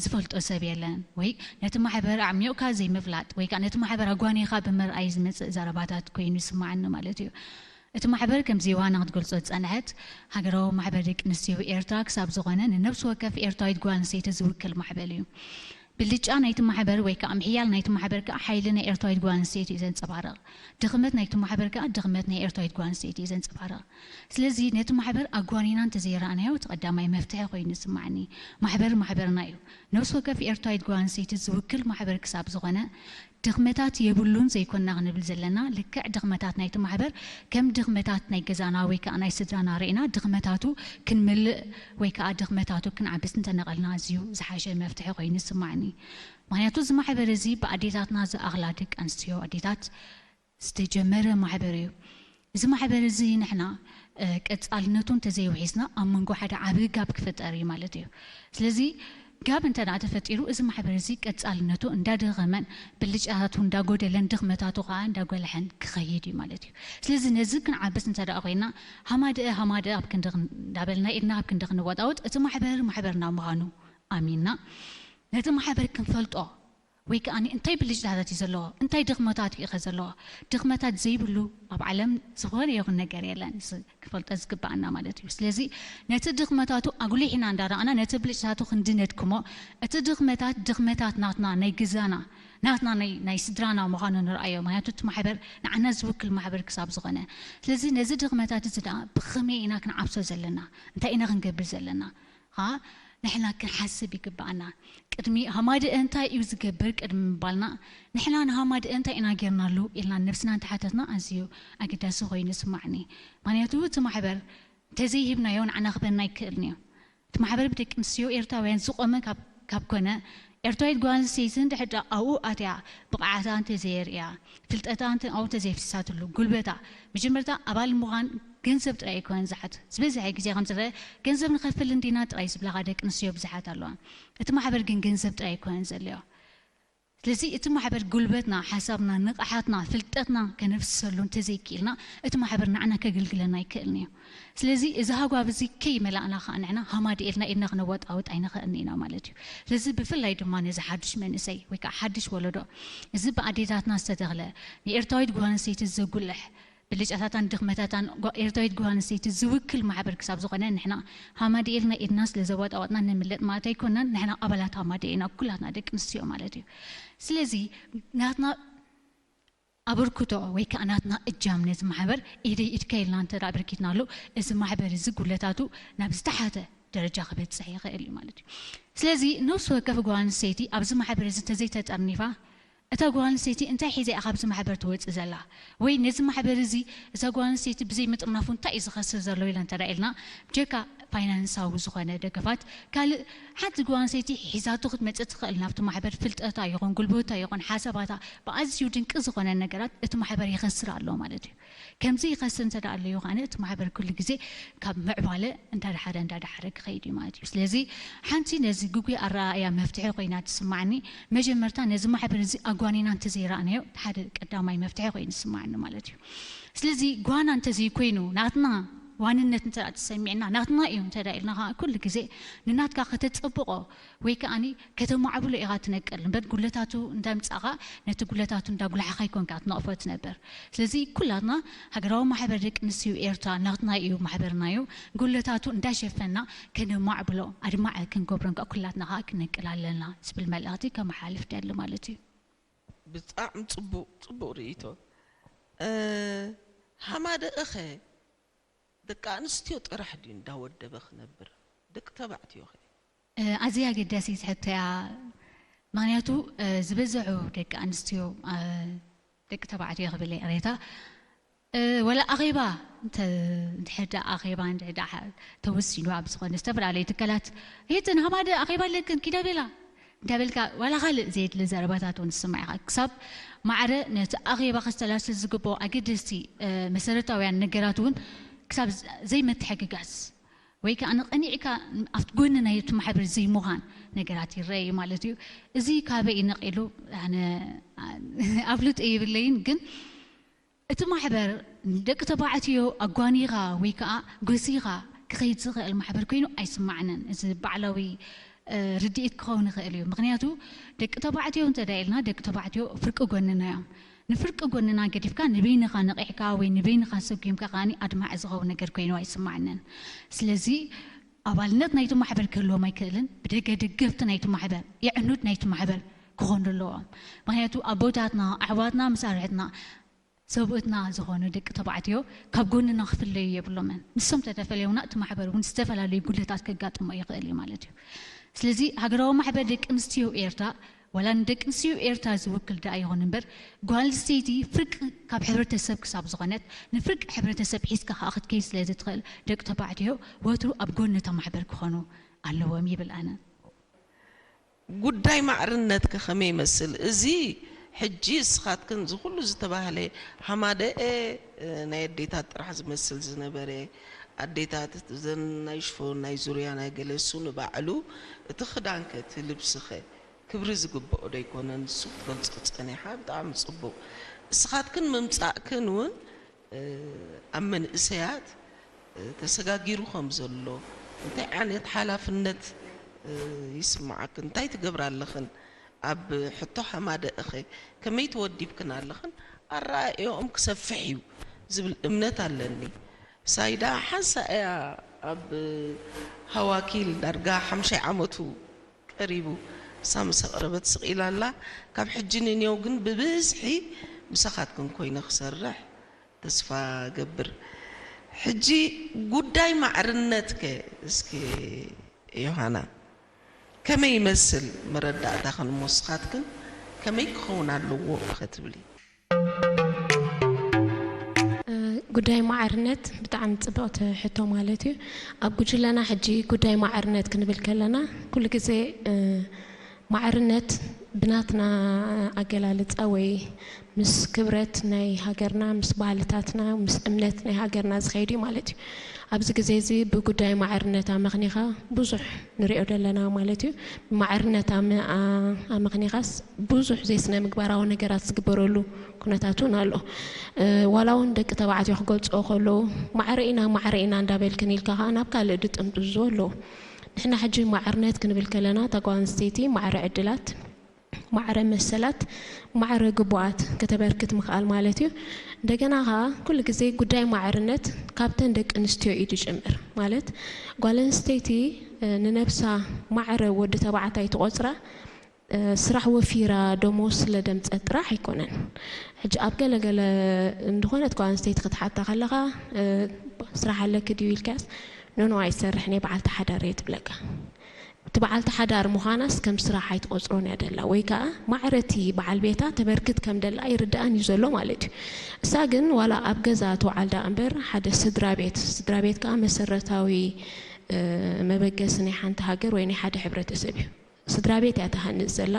ዝፈልጦ ሰብ የለን ወይ ነቲ ማሕበር ኣዕሚቑካ ዘይምፍላጥ ወይ ከዓ ነቲ ማሕበር ኣጓኒኻ ብምርኣይ ዝመፅእ ዘረባታት ኮይኑ ይስምዓኒ ማለት እዩ። እቲ ማሕበር ከምዚ ዮሃና ክትገልፆ ዝፀንሐት ሃገራዊ ማሕበር ደቂ ኣንስትዮ ኤርትራ ክሳብ ዝኾነ ንነብሲ ወከፍ ኤርትራዊት ጓል ኣንስተይቲ ዝውክል ማሕበር እዩ። ብልጫ ናይቲ ማሕበር ወይ ከዓ ምሕያል ናይቲ ማሕበር ከዓ ሓይሊ ናይ ኤርትራዊት ጓል ኣንስተይቲ እዩ ዘንፀባርቕ። ድኽመት ናይቲ ማሕበር ከዓ ድኽመት ናይ ኤርትራዊት ጓል ኣንስተይቲ እዩ ዘንፀባርቕ። ስለዚ ነቲ ማሕበር ኣጓኒና እንተዘይረኣናዮ እቲ ቀዳማይ መፍትሒ ኮይኑ ይስማዓኒ። ማሕበር ማሕበርና እዩ። ነፍሲ ወከፍ ኤርትራዊት ጓል ኣንስተይቲ ዝውክል ማሕበር ክሳብ ዝኾነ ድኽመታት የብሉን ዘይኮንና ክንብል ዘለና፣ ልክዕ ድኽመታት ናይቲ ማሕበር ከም ድኽመታት ናይ ገዛና ወይ ከዓ ናይ ስድራና ርኢና ድኽመታቱ ክንምልእ ወይ ከዓ ድኽመታቱ ክንዓብስ እንተነቐልና ኣዝዩ ዝሓሸ መፍትሒ ኮይኑ ይስማዓኒ። ምኽንያቱ እዚ ማሕበር እዚ ብኣዴታትና ዝኣኽላ ደቂ ኣንስትዮ ኣዴታት ዝተጀመረ ማሕበር እዩ። እዚ ማሕበር እዚ ንሕና ቀፃልነቱ እንተዘይውሒስና ኣብ መንጎ ሓደ ዓብዪ ጋብ ክፍጠር እዩ ማለት እዩ። ስለዚ ጋብ እንተ ደኣ ተፈጢሩ እዚ ማሕበር እዚ ቀፃልነቱ እንዳደኸመን ብልጫታቱ እንዳጎደለን ድኽመታቱ ከዓ እንዳጎልሐን ክኸይድ እዩ ማለት እዩ። ስለዚ ነዚ ክንዓብስ እንተ ደኣ ኮይና ሃማደአ ሃማደአ ኣብ ክንዲ እንዳበልና ኢድና ኣብ ክንዲ ክንወጣወጥ እቲ ማሕበር ማሕበርና ምዃኑ ኣሚንና ነቲ ማሕበር ክንፈልጦ ወይ ከዓ እንታይ ብልጭታታት እዩ ዘለዎ እንታይ ድኽመታት እዩ ከ ዘለዎ ድኽመታት ዘይብሉ ኣብ ዓለም ዝኾነ ይኹን ነገር የለን ክፈልጦ ዝግባኣና ማለት እዩ። ስለዚ ነቲ ድኽመታቱ ኣጉሊሕና እንዳረኣና ነቲ ብልጭታቱ ክንድነድክሞ እቲ ድኽመታት ድኽመታት ናትና ናይ ግዛና ናትና ናይ ስድራና ምዃኑ ንርኣዮ። ምክንያቱ እቲ ማሕበር ንዓና ዝውክል ማሕበር ክሳብ ዝኾነ ስለዚ ነዚ ድኽመታት እዚ ደኣ ብኸመይ ኢና ክንዓብሶ ዘለና እንታይ ኢና ክንገብር ዘለና ኸዓ ንሕና ክንሓስብ ይግብኣና። ቅድሚ ሃማደአ እንታይ እዩ ዝገብር ቅድሚ ምባልና ንሕና ንሃማደአ እንታይ ኢና ጌርናሉ ኢልና ንነብስና እንተሓተትና ኣዝዩ ኣገዳሲ ኮይኑ ይስማዓኒ። ምክንያቱ እቲ ማሕበር እንተዘይሂብናዮ ንዓና ክበና ኣይክእልን እዩ። እቲ ማሕበር ብደቂ ኣንስትዮ ኤርትራውያን ዝቆመ ካብ ኮነ ኤርትራዊት ጓል ኣንስተይቲ እንድሕር ኣብኡ ኣትያ ብቕዓታ እንተዘየርእያ ፍልጠታ ኣብኡ እንተዘይፍሲሳትሉ ጉልበታ መጀመርታ ኣባል ምዃን ገንዘብ ጥራይ ኣይኮነን ዝሓት ዝበዝሐ ግዜ ከም ዝረአ ገንዘብ ንኸፍል እንዲና ጥራይ ዝብላኻ ደቂ ኣንስትዮ ብዙሓት ኣለዋ። እቲ ማሕበር ግን ገንዘብ ጥራይ ኣይኮነን ዘድልዮ። ስለዚ እቲ ማሕበር ጉልበትና፣ ሓሳብና፣ ንቕሓትና፣ ፍልጠትና ከነፍስሰሉ እንተዘይክኢልና እቲ ማሕበር ንዓና ከገልግለና ኣይክእልን እዩ። ስለዚ እዚ ሃጓፍ እዚ ከይመላእና ከዓ ንሕና ሃማደኤልና ኢድና ክነወጣውጥ ኣይንኽእልን ኢና ማለት እዩ። ስለዚ ብፍላይ ድማ ነዚ ሓዱሽ መንእሰይ ወይ ከዓ ሓዱሽ ወለዶ እዚ ብኣዴታትና ዝተተኽለ ንኤርትራዊት ጓል ኣንስተይቲ ዘጉልሕ ብልጫታታን ድኽመታታን ኤርትራዊት ጓል ኣንስተይቲ ዝውክል ማሕበር ክሳብ ዝኾነ ንሕና ሃማደኤልና ኢድና ስለ ዘወጣወጥና ንምለጥ ማለት ኣይኮናን። ንሕና ኣባላት ሃማደኤ ኢና ኩላትና ደቂ ኣንስትዮ ማለት እዩ። ስለዚ ናትና ኣበርክቶ ወይ ከዓ ናትና እጃም ነዚ ማሕበር ኢደይ ኢድካ ኢልና እንተ ኣበርኪትና ኣሎ እዚ ማሕበር እዚ ጉለታቱ ናብ ዝተሓተ ደረጃ ክበፅሕ ይኽእል እዩ ማለት እዩ። ስለዚ ነፍሲ ወከፍ ጓል ኣንስተይቲ ኣብዚ ማሕበር እዚ እንተዘይተጠርኒፋ እታ ጓል ኣንስተይቲ እንታይ ሒዛ እያ ካብዚ ማሕበር ትወፅእ ዘላ ወይ ነዚ ማሕበር እዚ እዛ ጓል ኣንስተይቲ ብዘይ ምጥርናፉ እንታይ እዩ ዝኸስር ዘሎ ኢለ እንተ ኢልና ብጀካ ፋይናንሳዊ ዝኾነ ደገፋት ካልእ ሓንቲ ጓል ኣንስተይቲ ሒዛቶ ክትመፅእ ትኽእል ናብቲ ማሕበር ፍልጠታ ይኹን ጉልበታ ይኹን ሓሳባታ ብኣዝዩ ድንቂ ዝኾነ ነገራት እቲ ማሕበር ይኸስር ኣሎ ማለት እዩ። ከምዚ ይኸስር እንተ ደኣ ኣለዮ ከዓነ እቲ ማሕበር ኩሉ ግዜ ካብ ምዕባለ እንዳደሓረ እንዳደሓረ ክኸይድ እዩ ማለት እዩ። ስለዚ ሓንቲ ነዚ ግጉይ ኣረኣእያ መፍትሒ ኮይና ትስማዓኒ መጀመርታ ነዚ ማሕበር እዚ ኣጓኒና እንተዘይረኣናዮ ሓደ ቀዳማይ መፍትሒ ኮይኑ ይስማዓኒ ማለት እዩ። ስለዚ ጓና እንተዘይኮይኑ ናትና ዋንነት እንተ ተሰሚዕና ናትና እዩ እንተ ኢልና ከዓ ኩሉ ግዜ ንናትካ ከተፀብቆ ወይ ከዓኒ ከተማዕብሎ ኢኻ ትነቅል እምበር ጉለታቱ እንዳምፃእኻ ነቲ ጉለታቱ እንዳጉላሕኻ ይኮንካ ትነቕፎ ትነብር። ስለዚ ኩላትና ሃገራዊ ማሕበር ደቂ ኣንስትዮ ኤርትራ ናትና እዩ ማሕበርና እዩ። ጉለታቱ እንዳሸፈና ከነማዕብሎ ኣድማዒ ክንገብሮን ከዓ ኩላትና ከዓ ክነቅል ኣለና ዝብል መልእኽቲ ከመሓልፍ ደሊ ማለት እዩ። ብጣዕሚ ፅቡቅ ፅቡቅ ርእይቶ። ሃማደእኸ ደቂ ኣንስትዮ ጥራሕ ድዩ እንዳወደበ ክነብር ደቂ ተባዕትዮ ኸ? ኣዝያ ኣገዳሲት ሕቶ እያ። ምኽንያቱ ዝበዝሑ ደቂ ኣንስትዮ ደቂ ተባዕትዮ ክብል እየ ቅሬታ ወላ ኣኼባ እንድሕር ደኣ ኣኼባ እንድሕር ደኣ ተወሲኑ ኣብ ዝኾነ ዝተፈላለዩ ትካላት ሄትን ሃማደ ኣኼባ ኣለክን ኪዳ ቤላ እንዳበልካ ዋላ ካልእ ዘየድሊ ዘረባታት እውን ዝስማዕ ኢኻ ክሳብ ማዕረ ነቲ ኣኼባ ከስተላስል ዝግብኦ ኣገደስቲ መሰረታውያን ነገራት እውን ክሳብ ዘይምትሕግጋዝ ወይ ከዓ ንቐኒዕካ ኣብቲ ጎኒ ናይ እቲ ማሕበር ዘይምዃን ነገራት ይረአ እዩ ማለት እዩ። እዚ ካበይ እዩ ነቒሉ ኣነ ኣፍልጦ የብለይን፣ ግን እቲ ማሕበር ንደቂ ተባዕትዮ ኣጓኒኻ ወይ ከዓ ጎሲኻ ክኸይድ ዝኽእል ማሕበር ኮይኑ ኣይስማዓንን። እዚ ባዕላዊ ርድኢት ክኸውን ይኽእል እዩ። ምኽንያቱ ደቂ ተባዕትዮ እንተ ኢልና ደቂ ተባዕትዮ ፍርቂ ጎንና እዮም። ንፍርቂ ጎንና ገዲፍካ ንበይንኻ ነቒሕካ ወይ ንበይንኻ ሰጒምካ ከኣ ኣድማዒ ዝኸውን ነገር ኮይኑ ኣይስማዓንን። ስለዚ ኣባልነት ናይቲ ማሕበር ክህልዎም ኣይክእልን። ብደገ ደገፍቲ ናይቲ ማሕበር፣ የዕኑድ ናይቲ ማሕበር ክኾኑ ኣለዎም። ምክንያቱ ኣቦታትና፣ ኣሕዋትና፣ መሳርሕትና፣ ሰብኡትና ዝኾኑ ደቂ ተባዕትዮ ካብ ጎንና ክፍለዩ የብሎምን። ንሶም ተተፈለዩና እቲ ማሕበር እውን ዝተፈላለዩ ጉድለታት ከጋጥሞ ይኽእል እዩ ማለት እዩ። ስለዚ ሃገራዊ ማሕበር ደቂ ኣንስትዮ ኤርትራ ዋላ ንደቂ ኣንስትዮ ኤርትራ ዝውክል ደኣ ይኹን እምበር፣ ጓል ኣንስተይቲ ፍርቂ ካብ ሕብረተሰብ ክሳብ ዝኾነት፣ ንፍርቂ ሕብረተሰብ ሒዝካ ከኣ ክትከይድ ስለ ዝትኽእል፣ ደቂ ተባዕትዮ ወትሩ ኣብ ጎኒ እታ ማሕበር ክኾኑ ኣለዎም ይብል ኣነ። ጉዳይ ማዕርነት ከ ከመይ ይመስል? እዚ ሕጂ እስኻትክን እዚ ኩሉ ዝተባህለ ሃማደኤ ናይ ኣዴታት ጥራሕ ዝመስል ዝነበረ ኣዴታት እዘን ናይ ሽፎን ናይ ዙርያ ናይ ገለ እሱ ንባዕሉ እቲ ክዳንከ እቲ ልብስኸ ክብሪ ዝግብኦ ዶ ኣይኮነን? እሱ ክትገልጾ ጸኒሓ ብጣዕሚ ጽቡቕ። እስኻትክን ምምጻእክን እውን ኣብ መንእሰያት ተሰጋጊሩ ከም ዘሎ እንታይ ዓይነት ሓላፍነት ይስምዓክን? እንታይ ትገብራ ኣለኽን? ኣብ ሕቶ ሃማደእኸ ከመይ ተወዲብክን ኣለኽን? ኣረኣእዮኦም ክሰፍሕ እዩ ዝብል እምነት ኣለኒ። ሳይዳ ሓንሳእ እያ ኣብ ሃዋኪል ዳርጋ ሓምሻይ ዓመቱ ቀሪቡ እሳ ምስ ኣቕረበት ስቕ ኢላ ኣላ። ካብ ሕጂ ንኔው ግን ብብዝሒ ምሳኻትክን ኮይነ ክሰርሕ ተስፋ ገብር። ሕጂ ጉዳይ ማዕርነትከ እስኪ ዮሃና ከመይ ይመስል መረዳእታኽን እሞ ንስኻትክን ከመይ ክኸውን ኣለዎ ኢኸ ትብሊ? ጉዳይ ማዕርነት ብጣዕሚ ፅብቕቲ ሕቶ ማለት እዩ። ኣብ ጉጅለና ሕጂ ጉዳይ ማዕርነት ክንብል ከለና ኩሉ ግዜ ማዕርነት ብናትና ኣገላልፃ ወይ ምስ ክብረት ናይ ሃገርና ምስ ባህልታትና ምስ እምነት ናይ ሃገርና ዝኸይድ እዩ ማለት እዩ። ኣብዚ ግዜ እዚ ብጉዳይ ማዕርነት ኣመኽኒኻ ብዙሕ ንሪኦ ዘለና ማለት እዩ። ብማዕርነት ኣመ- ኣ- ኣመኽኒኻስ ብዙሕ ዘይስነ ምግባራዊ ነገራት ዝግበረሉ ኩነታት እውን ኣሎ። ዋላ እውን ደቂ ተባዕትዮ ክገልፅኦ ከለዉ ማዕረ ኢና ማዕረ ኢና እንዳበልክን ኢልካ ከዓ ናብ ካልእ ድጥምጥዙ ኣለዉ። ንሕና ሕጂ ማዕርነት ክንብል ከለና እታ ጓል ኣንስተይቲ ማዕረ ዕድላት፣ ማዕረ መሰላት፣ ማዕረ ግቡኣት ከተበርክት ምኽኣል ማለት እዩ። እንደገና ከዓ ኩሉ ግዜ ጉዳይ ማዕርነት ካብተን ደቂ ኣንስትዮ እዩ ዝጅምር። ማለት ጓል ኣንስተይቲ ንነብሳ ማዕረ ወዲ ተባዕታይ ትቆፅራ ስራሕ ወፊራ ደሞዝ ስለ ደምፀት ጥራሕ ኣይኮነን። ሕጂ ኣብ ገለ ገለ እንድኾነት ጓል ኣንስተይቲ ክትሓታ ከለኻ ስራሕ ኣለኪ ድዩ ኢልካያስ ኖኖ ኣይሰርሕን እየ በዓልቲ ሓዳር እየ ትብለካ። እቲ በዓልቲ ሓዳር ምዃናስ ከም ስራሕ ኣይትቆፅሮን እያ ደላ ወይ ከዓ ማዕረ እቲ በዓል ቤታ ተበርክት ከም ደላ ኣይርድኣን እዩ ዘሎ ማለት እዩ። እሳ ግን ዋላ ኣብ ገዛ ትውዓል ደኣ እምበር ሓደ ስድራ ቤት ስድራ ቤት ከዓ መሰረታዊ መበገሲ ናይ ሓንቲ ሃገር ወይ ናይ ሓደ ሕብረተሰብ እዩ። ስድራ ቤት እያ ትሃንፅ ዘላ።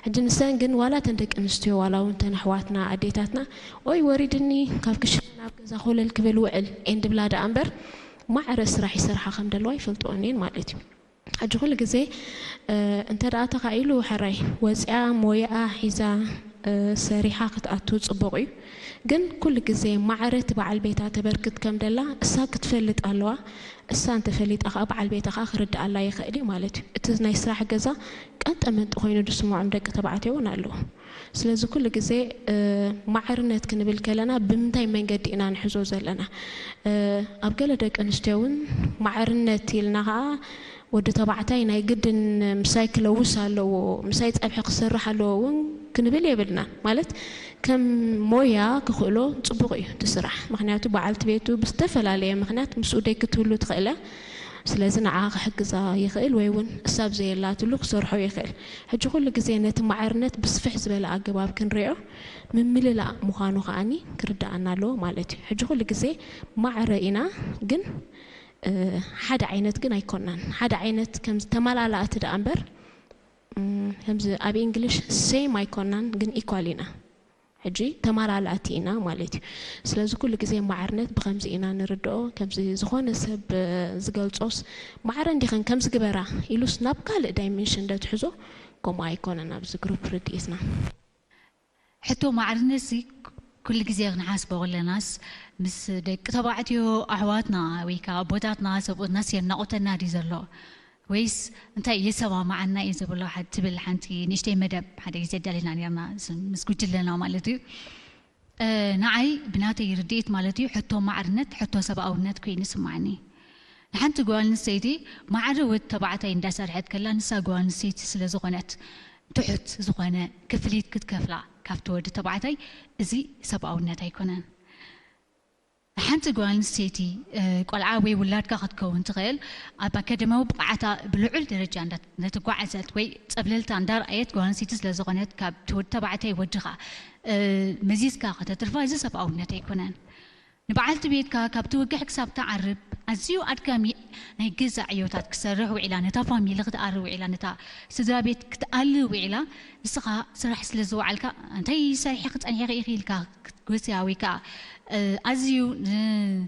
ሕጂ ንሰን ግን ዋላ እተን ደቂ ኣንስትዮ ዋላ እውን እተን ኣሕዋትና ኣዴታትና ኦይ ወሪድኒ ካብ ክሽነ ናብ ገዛ ኮለል ክብል ውዕል እየን ድብላ ደኣ እምበር ማዕረ ስራሕ ይሰርሓ ከም ዘለዋ ይፈልጥኦን እየን ማለት እዩ። ሕጂ ኩሉ ግዜ እንተ ደኣ ተኻኢሉ ሕራይ ወፂኣ ሞያኣ ሒዛ ሰሪሓ ክትኣቱ ፅቡቕ እዩ። ግን ኩሉ ግዜ ማዕረ እቲ በዓል ቤታ ተበርክት ከም ደላ እሳ ክትፈልጥ ኣለዋ። እሳ እንተፈሊጣ ከዓ በዓል ቤታ ከዓ ክርድኣላ ይኽእል እዩ ማለት እዩ። እቲ ናይ ስራሕ ገዛ ቀንጠ መንጢ ኮይኑ ዝስምዖም ደቂ ተባዕትዮ እውን ኣለዉ። ስለዚ ኩሉ ግዜ ማዕርነት ክንብል ከለና ብምንታይ መንገዲ ኢና ንሕዞ ዘለና? ኣብ ገለ ደቂ ኣንስትዮ እውን ማዕርነት ኢልና ከዓ ወዲ ተባዕታይ ናይ ግድን ምሳይ ክለውስ ኣለዎ፣ ምሳይ ፀብሒ ክሰርሕ ኣለዎ እውን ክንብል የብልናን። ማለት ከም ሞያ ክኽእሎ ፅቡቕ እዩ እቲ ስራሕ። ምክንያቱ በዓልቲ ቤቱ ብዝተፈላለየ ምክንያት ምስኡ ደይ ክትህሉ ትኽእል እያ። ስለዚ ንዓ ክሕግዛ ይኽእል ወይ እውን እሳ ኣብ ዘየላትሉ ክሰርሖ ይኽእል። ሕጂ ኩሉ ግዜ ነቲ ማዕርነት ብስፍሕ ዝበለ ኣገባብ ክንሪኦ ምምልላእ ምዃኑ ከዓኒ ክርድኣና ኣለዎ ማለት እዩ። ሕጂ ኩሉ ግዜ ማዕረ ኢና ግን ሓደ ዓይነት ግን ኣይኮናን። ሓደ ዓይነት ከም ተመላላእቲ ደኣ እምበር ከምዚ ኣብ English same ኣይኮናን ግን equal ኢና። ሕጂ ተመላላእቲ ኢና ማለት እዩ። ስለዚ ኩሉ ግዜ ማዕርነት ብከምዚ ኢና ንርድኦ። ከምዚ ዝኾነ ሰብ ዝገልጾስ ማዕረ እንዲኽን ከምዚ ግበራ ኢሉስ ናብ ካልእ dimension እንደ ትሕዞ ከምኡ ኣይኮነን ኣብዚ group ርድኢትና። ሕቶ ማዕርነትሲ ኩሉ ግዜ ክንሓስቦ ከለናስ ምስ ደቂ ተባዕትዮ ኣሕዋትና ወይ ከዓ ኣቦታትና ሰብኡትናስ የናቑተና ድዩ ዘሎ? ወይስ እንታይ የሰማምዓና እዩ ዝብሎ ትብል ሓንቲ ንእሽተይ መደብ ሓደ ግዜ ኣዳሊና ነርና ምስ ጉጅለና ማለት እዩ። ንዓይ ብናተይ ርድኢት ማለት እዩ ሕቶ ማዕርነት ሕቶ ሰብኣውነት ኮይኑ ይስማዓኒ። ንሓንቲ ጓል ኣንስተይቲ ማዕረ ወዲ ተባዕታይ እንዳሰርሐት ከላ፣ ንሳ ጓል ኣንስተይቲ ስለ ዝኾነት፣ ትሑት ዝኾነ ክፍሊት ክትከፍላ ካብቲ ወዲ ተባዕታይ፣ እዚ ሰብኣውነት ኣይኮነን። ንሓንቲ ጓል ኣንስተይቲ፣ እ፣ ቆልዓ ወይ ውላድካ ክትከውን ትኽእል፣ ኣብ ኣካዳሚያዊ ብቕዓታ ብልዑል ደረጃ እንዳ-፣ እንዳተጓዓዘት ወይ ጸብለልታ እንዳርኣየት፣ ጓል ኣንስተይቲ ስለ ዝኾነት፣ ካብቲ ወዲ ተባዕታይ ወድኻ፣ እ፣ መዚዝካ ከተትርፋ፣ እዚ ሰብኣውነት ኣይኮነን። ንበዓልቲ ቤትካ ካብቲ ወግሕ ክሳብ ትዓርብ ኣዝዩ ኣድካሚ ናይ ገዛ ዕዮታት ክሰርሕ ውዒላ፣ ነታ ፋሚሊ ክትኣሪ ውዒላ፣ ነታ ስድራ ቤት ክትኣሊ ውዒላ፣ ንስኻ ስራሕ ስለ ዝወዓልካ፣ እንታይ ሰሪሐ ክጸንሐ ኢኺ ኢልካ ክትጎስያ ወይ ከኣ፣ እ፣ ኣዝዩ ን-፣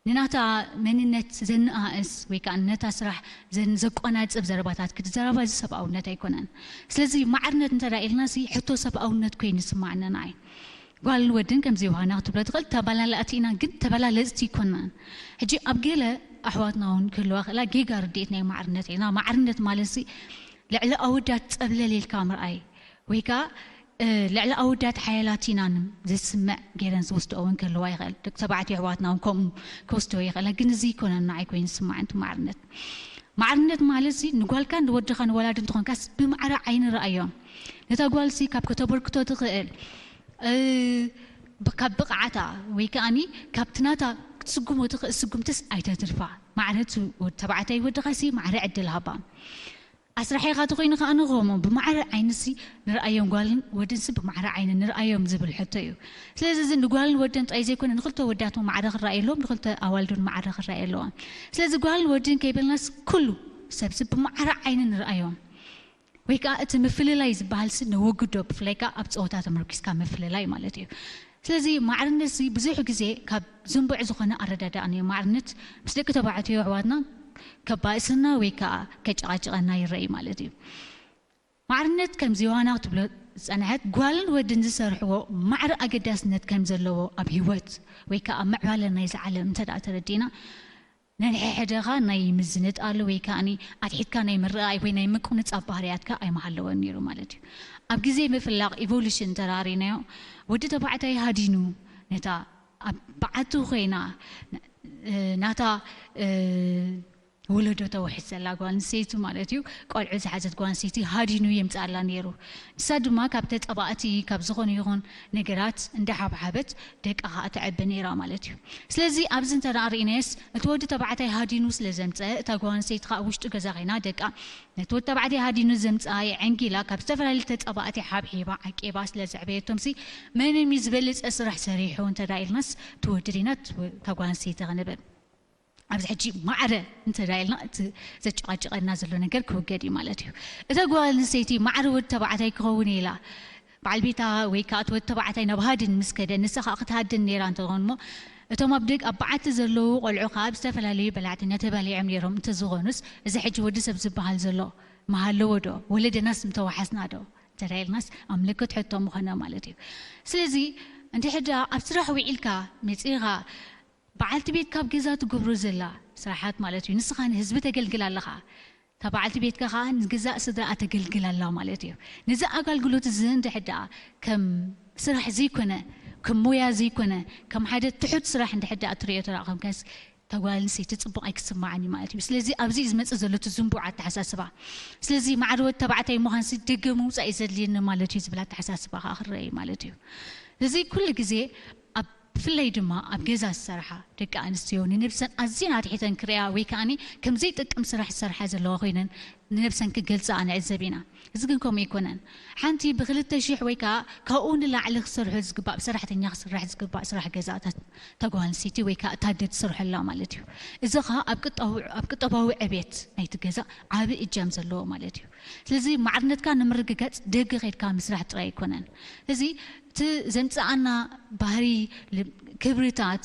ንናታ መንነት ዘነኣእስ ወይ ከኣ ነታ ስራሕ ዘን-፣ ዘቆናጽብ ዘረባታት ክትዘረባ፣ እዚ ሰብኣውነት ኣይኮነን። ስለዚ ማዕርነት እንተ ደኣ ኢልናሲ፣ ሕቶ ሰብኣውነት ኮይኑ ይስማዓና ንዓይ። ጓልን ወድን ከምዚ ዮሃና ክትብሎ ትኽእል፣ ተበላላእቲ ኢና፣ ግን ተበላለጽቲ ኣይኮናን። ሕጂ ኣብ ገለ ኣሕዋትና እውን ክህልዋ ክእላ፣ ጌጋ ርድኢት ናይ ማዕርነት ኢና። ማዕርነት ማለትሲ ልዕሊ ኣወዳት ጸብለል ኢልካ ምርኣይ፣ ወይ ከኣ፣ እ፣ ልዕሊ ኣወዳት ሓያላት ኢና ን-፣ ዘስምዕ ገይረን ዝወስድኦ እውን ክህልዋ ይኽእል። ደቂ ተባዕትዮ ኣሕዋትና እውን ከምኡ ክወስድዎ ይኽእላ፣ ግን እዚ ኣይኮነን ንዓይ ኮይኑ ዝስማዓኒ እቲ ማዕርነት። ማዕርነት ማለትሲ ንጓልካን ንወድኻን ወላዲ እንተኾንካስ ብማዕረ ዓይኒ ረኣዮም። ነታ ጓልሲ ካብ ከተበርክቶ ትኽእል፣ እ፣ ብ-፣ ካብ ብቕዓታ ወይ ከኣኒ ካብቲ ናታ ክትስጉሞ ትኽእል ስጉምትስ ኣይተትርፋ። ማዕረ እቲ ወዲ ተባዕታይ ወድኻሲ ማዕረ ዕድል ሃባ። ኣስራሒኻ ተኾይኑ ከኣ ንኸሞ ብማዕረ ዓይንሲ ንርኣዮም፣ ጓልን ወድንሲ ብማዕረ ዓይኒ ንርኣዮም ዝብል ሕቶ እዩ። ስለዚ እዚ ንጓልን ወድን ጥራይ ዘይኮነ ንኽልተ ወዳት እውን ማዕረ ክረኣየሎም፣ ንኽልተ ኣዋልድ እውን ማዕረ ክረኣየ ኣለዎም። ስለዚ ጓልን ወድን ከይበልናስ ኩሉ ሰብሲ ብማዕረ ዓይኒ ንርኣዮም። ወይ ከኣ እቲ ምፍልላይ ዝበሃልሲ ነወግዶ፣ ብፍላይ ከኣ ኣብ ጸወታ ተመርኪስካ ምፍልላይ ማለት እዩ። ስለዚ ማዕርነትሲ ብዙሕ ግዜ ካብ ዝንቡዕ ዝኾነ ኣረዳድኣን እዩ። ማዕርነት ምስ ደቂ ተባዕትዮ ኣሕዋትና ከባእስና ወይ ከኣ ከጨቓጭቐና ይረኣይ ማለት እዩ። ማዕርነት ከምዚ ዮሃና ክትብሎ ዝጸንሐት፣ ጓልን ወድን ዝሰርሕዎ ማዕረ ኣገዳስነት ከም ዘለዎ ኣብ ህይወት ወይ ከኣ ኣብ ምዕባለ ናይዚ ዓለም እንተ ደኣ ተረዲእና፣ ነንሕድሕድኻ ናይ ምዝንጣል ወይ ከኣኒ ኣትሒትካ ናይ ምርኣይ ወይ ናይ ምቁንጻብ ባህርያትካ ኣይምሃለወን ነይሩ ማለት እዩ። ኣብ ግዜ ምፍላቕ፣ ኢቮሉሽን፣ እንተ ደኣ ርኢናዮ፣ ወዲ ተባዕታይ ሃዲኑ ነታ ኣብ በዓቲ ኮይና፣ እ፣ ናታ፣ እ፣ ወለዶ ተውሕዝ ዘላ ጓል ኣንስተይቲ ማለት እዩ፣ ቆልዑ ዝሓዘት ጓል ኣንስተይቲ ሃዲኑ የምጽኣላ ነይሩ። ንሳ ድማ ካብ ተጻባእቲ፣ ካብ ዝኾነ ይኹን ነገራት እንዳሓብሓበት ደቃ ከኣ ተዕቢ ነይራ ማለት እዩ። ስለዚ ኣብዚ እንተ ደኣ ርኢናዮስ፣ እቲ ወዲ ተባዕታይ ሃዲኑ ስለ ዘምጸ፣ እታ ጓል ኣንስተይቲ ከኣ ውሽጢ ገዛ ኮይና ደቃ ነቲ ወዲ ተባዕታይ ሃዲኑ ዘምጽኣ የዐንጊላ፣ ካብ ዝተፈላለዩ ተጻባእቲ ሓብሒባ፣ ዓቂባ ስለ ዘዕበየቶምሲ፣ መን እዩ ዝበለጸ ስራሕ ሰሪሑ እንተ ደኣ ኢልናስ፣ እቲ ወዲ ዲና እታ ጓል ኣንስተይቲ ክንብል። ኣብዚ ሕጂ ማዕረ እንተ ደኣ ኢልና፣ እቲ ዘጨቓጭቐና ዘሎ ነገር ክውገድ እዩ ማለት እዩ። እታ ጓል ኣንስተይቲ ማዕረ ወዲ ተባዕታይ ክኸውን ኢላ፣ በዓል ቤታ ወይ ከኣ እቲ ወዲ ተባዕታይ ናብ ሃድን ምስ ከደ፣ ንሳ ከኣ ክትሃድን ነይራ እንተኾን እሞ፣ እቶም ኣብ ደግ-፣ ኣብ በዓቲ ዘለዉ ቆልዑ ከኣ ብዝተፈላለዩ በላዕተኛ ተባሊዖም ነይሮም እንተዝኾኑስ፣ እዚ ሕጂ ወዲ ሰብ ዝበሃል ዘሎ ምሃለዎ ዶ? ወለደናስ ምተዋሓስና ዶ? እንተ ደኣ ኢልናስ ኣብ ምልክት ሕቶ ምኾነ ማለት እዩ። ስለዚ እንድሕር ደኣ ኣብ ስራሕ ውዒልካ መጺኻ፣ በዓልቲ ቤት ካብ ገዛ ትገብሮ ዘላ ስራሓት ማለት እዩ፣ ንስኻ ንህዝቢ ተገልግል ኣለኻ። እታ በዓልቲ ቤትካ ከኣ ንገዛእ ስድራኣ ተገልግል ኣላ ማለት እዩ። ነዚ ኣገልግሎት እዚ እንድሕር ደኣ ከም ስራሕ ዘይኮነ፣ ከም ሞያ ዘይኮነ፣ ከም ሓደ ትሑት ስራሕ እንድሕር ደኣ ትርእዮ ተራእኸምካስ፣ እታ ጓል ኣንስተይቲ ጽቡቕ ኣይክስምዓን እዩ ማለት እዩ። ስለዚ ኣብዚ እዩ ዝመጽእ ዘሎ እቲ ዝንቡዕ ኣተሓሳስባ። ስለዚ ማዕረ ወዲ ተባዕታይ ምዃንሲ ደገ ምውጻእ እዩ ዘድልየኒ ማለት እዩ ዝብል ኣተሓሳስባ ከኣ ክረአ እዩ ማለት እዩ። እዚ ኩሉ ግዜ ኣብ፣ ብፍላይ ድማ ኣብ ገዛ ዝሰርሓ ደቂ ኣንስትዮ ንነብሰን ኣዝየን ኣትሒተን ክርእያ ወይ ከኣኒ ከም ዘይጠቅም ስራሕ ዝሰርሓ ዘለዋ ኮይነን ንነብሰን ክገልጻኣ ንዕዘብ ኢና። እዚ ግን ከምኡ ኣይኮነን። ሓንቲ ብክልተ ሽሕ ወይ ከኣ ካብኡ ንላዕሊ ክሰርሑ ዝግባእ፣ ብሰራሕተኛ ክስራሕ ዝግባእ ስራሕ ገዛ እታ፣ እታ ጓል ኣንስተይቲ ወይ ከኣ እታ ኣደ ትሰርሖ ኣላ ማለት እዩ። እዚ ኸኣ ኣብ ቅጣው-፣ ኣብ ቁጠባዊ ዕብየት ናይቲ ገዛ ዓቢ እጃም ዘለዎ ማለት እዩ። ስለዚ ማዕርነትካ ንምርግጋጽ ደገ ኸይድካ ምስራሕ ጥራይ ኣይኮነን። ስለዚ እቲ ዘምጽኣና ባህሪ፣ ል-፣ ክብርታት፣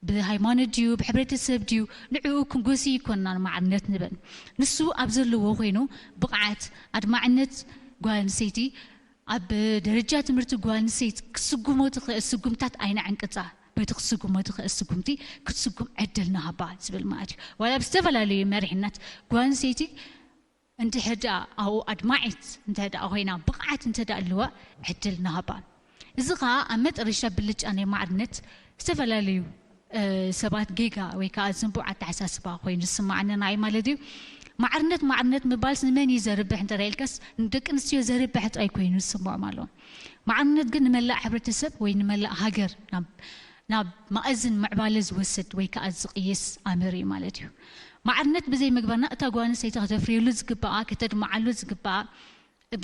ብሃይማኖት ድዩ፣ ብሕብረተሰብ ድዩ፣ ንዕኡ ክንጎሲ ይኮንና ንማዕርነት ንብል። ንሱ ኣብ ዘለዎ ኮይኑ ብቕዓት፣ ኣድማዕነት ጓል ኣንስተይቲ፣ ኣብ ደረጃ ትምህርቲ ጓል ኣንስተይቲ ክትስጉሞ ትኽእል ስጉምታት ኣይነዕንቅጻ። በቲ ክትስጉሞ ትኽእል ስጉምቲ ክትስጉም ዕድል ንሃባ ዝብል ማለት እዩ። ዋላ ብዝተፈላለዩ መሪሕነት ጓል ኣንስተይቲ እንድሕር ደኣ ኣብኡ ኣድማዒት እንተ ደኣ ኮይና፣ ብቕዓት እንተ ደኣ ኣለዋ፣ ዕድል ንሃባ። እዚ ኸኣ ኣብ መጠረሻ ብልጫ ናይ ማዕርነት ዝተፈላለዩ ሰባት ጌጋ ወይ ከዓ ዝንቡዕ ኣተሓሳስባ ኮይኑ ዝስማዓኒ ንዓይ ማለት እዩ። ማዕርነት ማዕርነት ምባልስ ንመን እዩ ዘርብሕ እንተ ኢልካስ፣ ንደቂ ኣንስትዮ ዘርብሕ ጥራይ ኮይኑ ዝስምዖም ኣሎ። ማዕርነት ግን ንመላእ ሕብረተሰብ ወይ ንመላእ ሃገር ናብ ናብ መኣዝን ምዕባለ ዝወስድ ወይ ከዓ ዝቕይስ ኣምር እዩ ማለት እዩ። ማዕርነት ብዘይ ምግባርና እታ ጓል ኣንስተይቲ ከተፍርየሉ ዝግባኣ፣ ከተድምዓሉ ዝግባኣ፣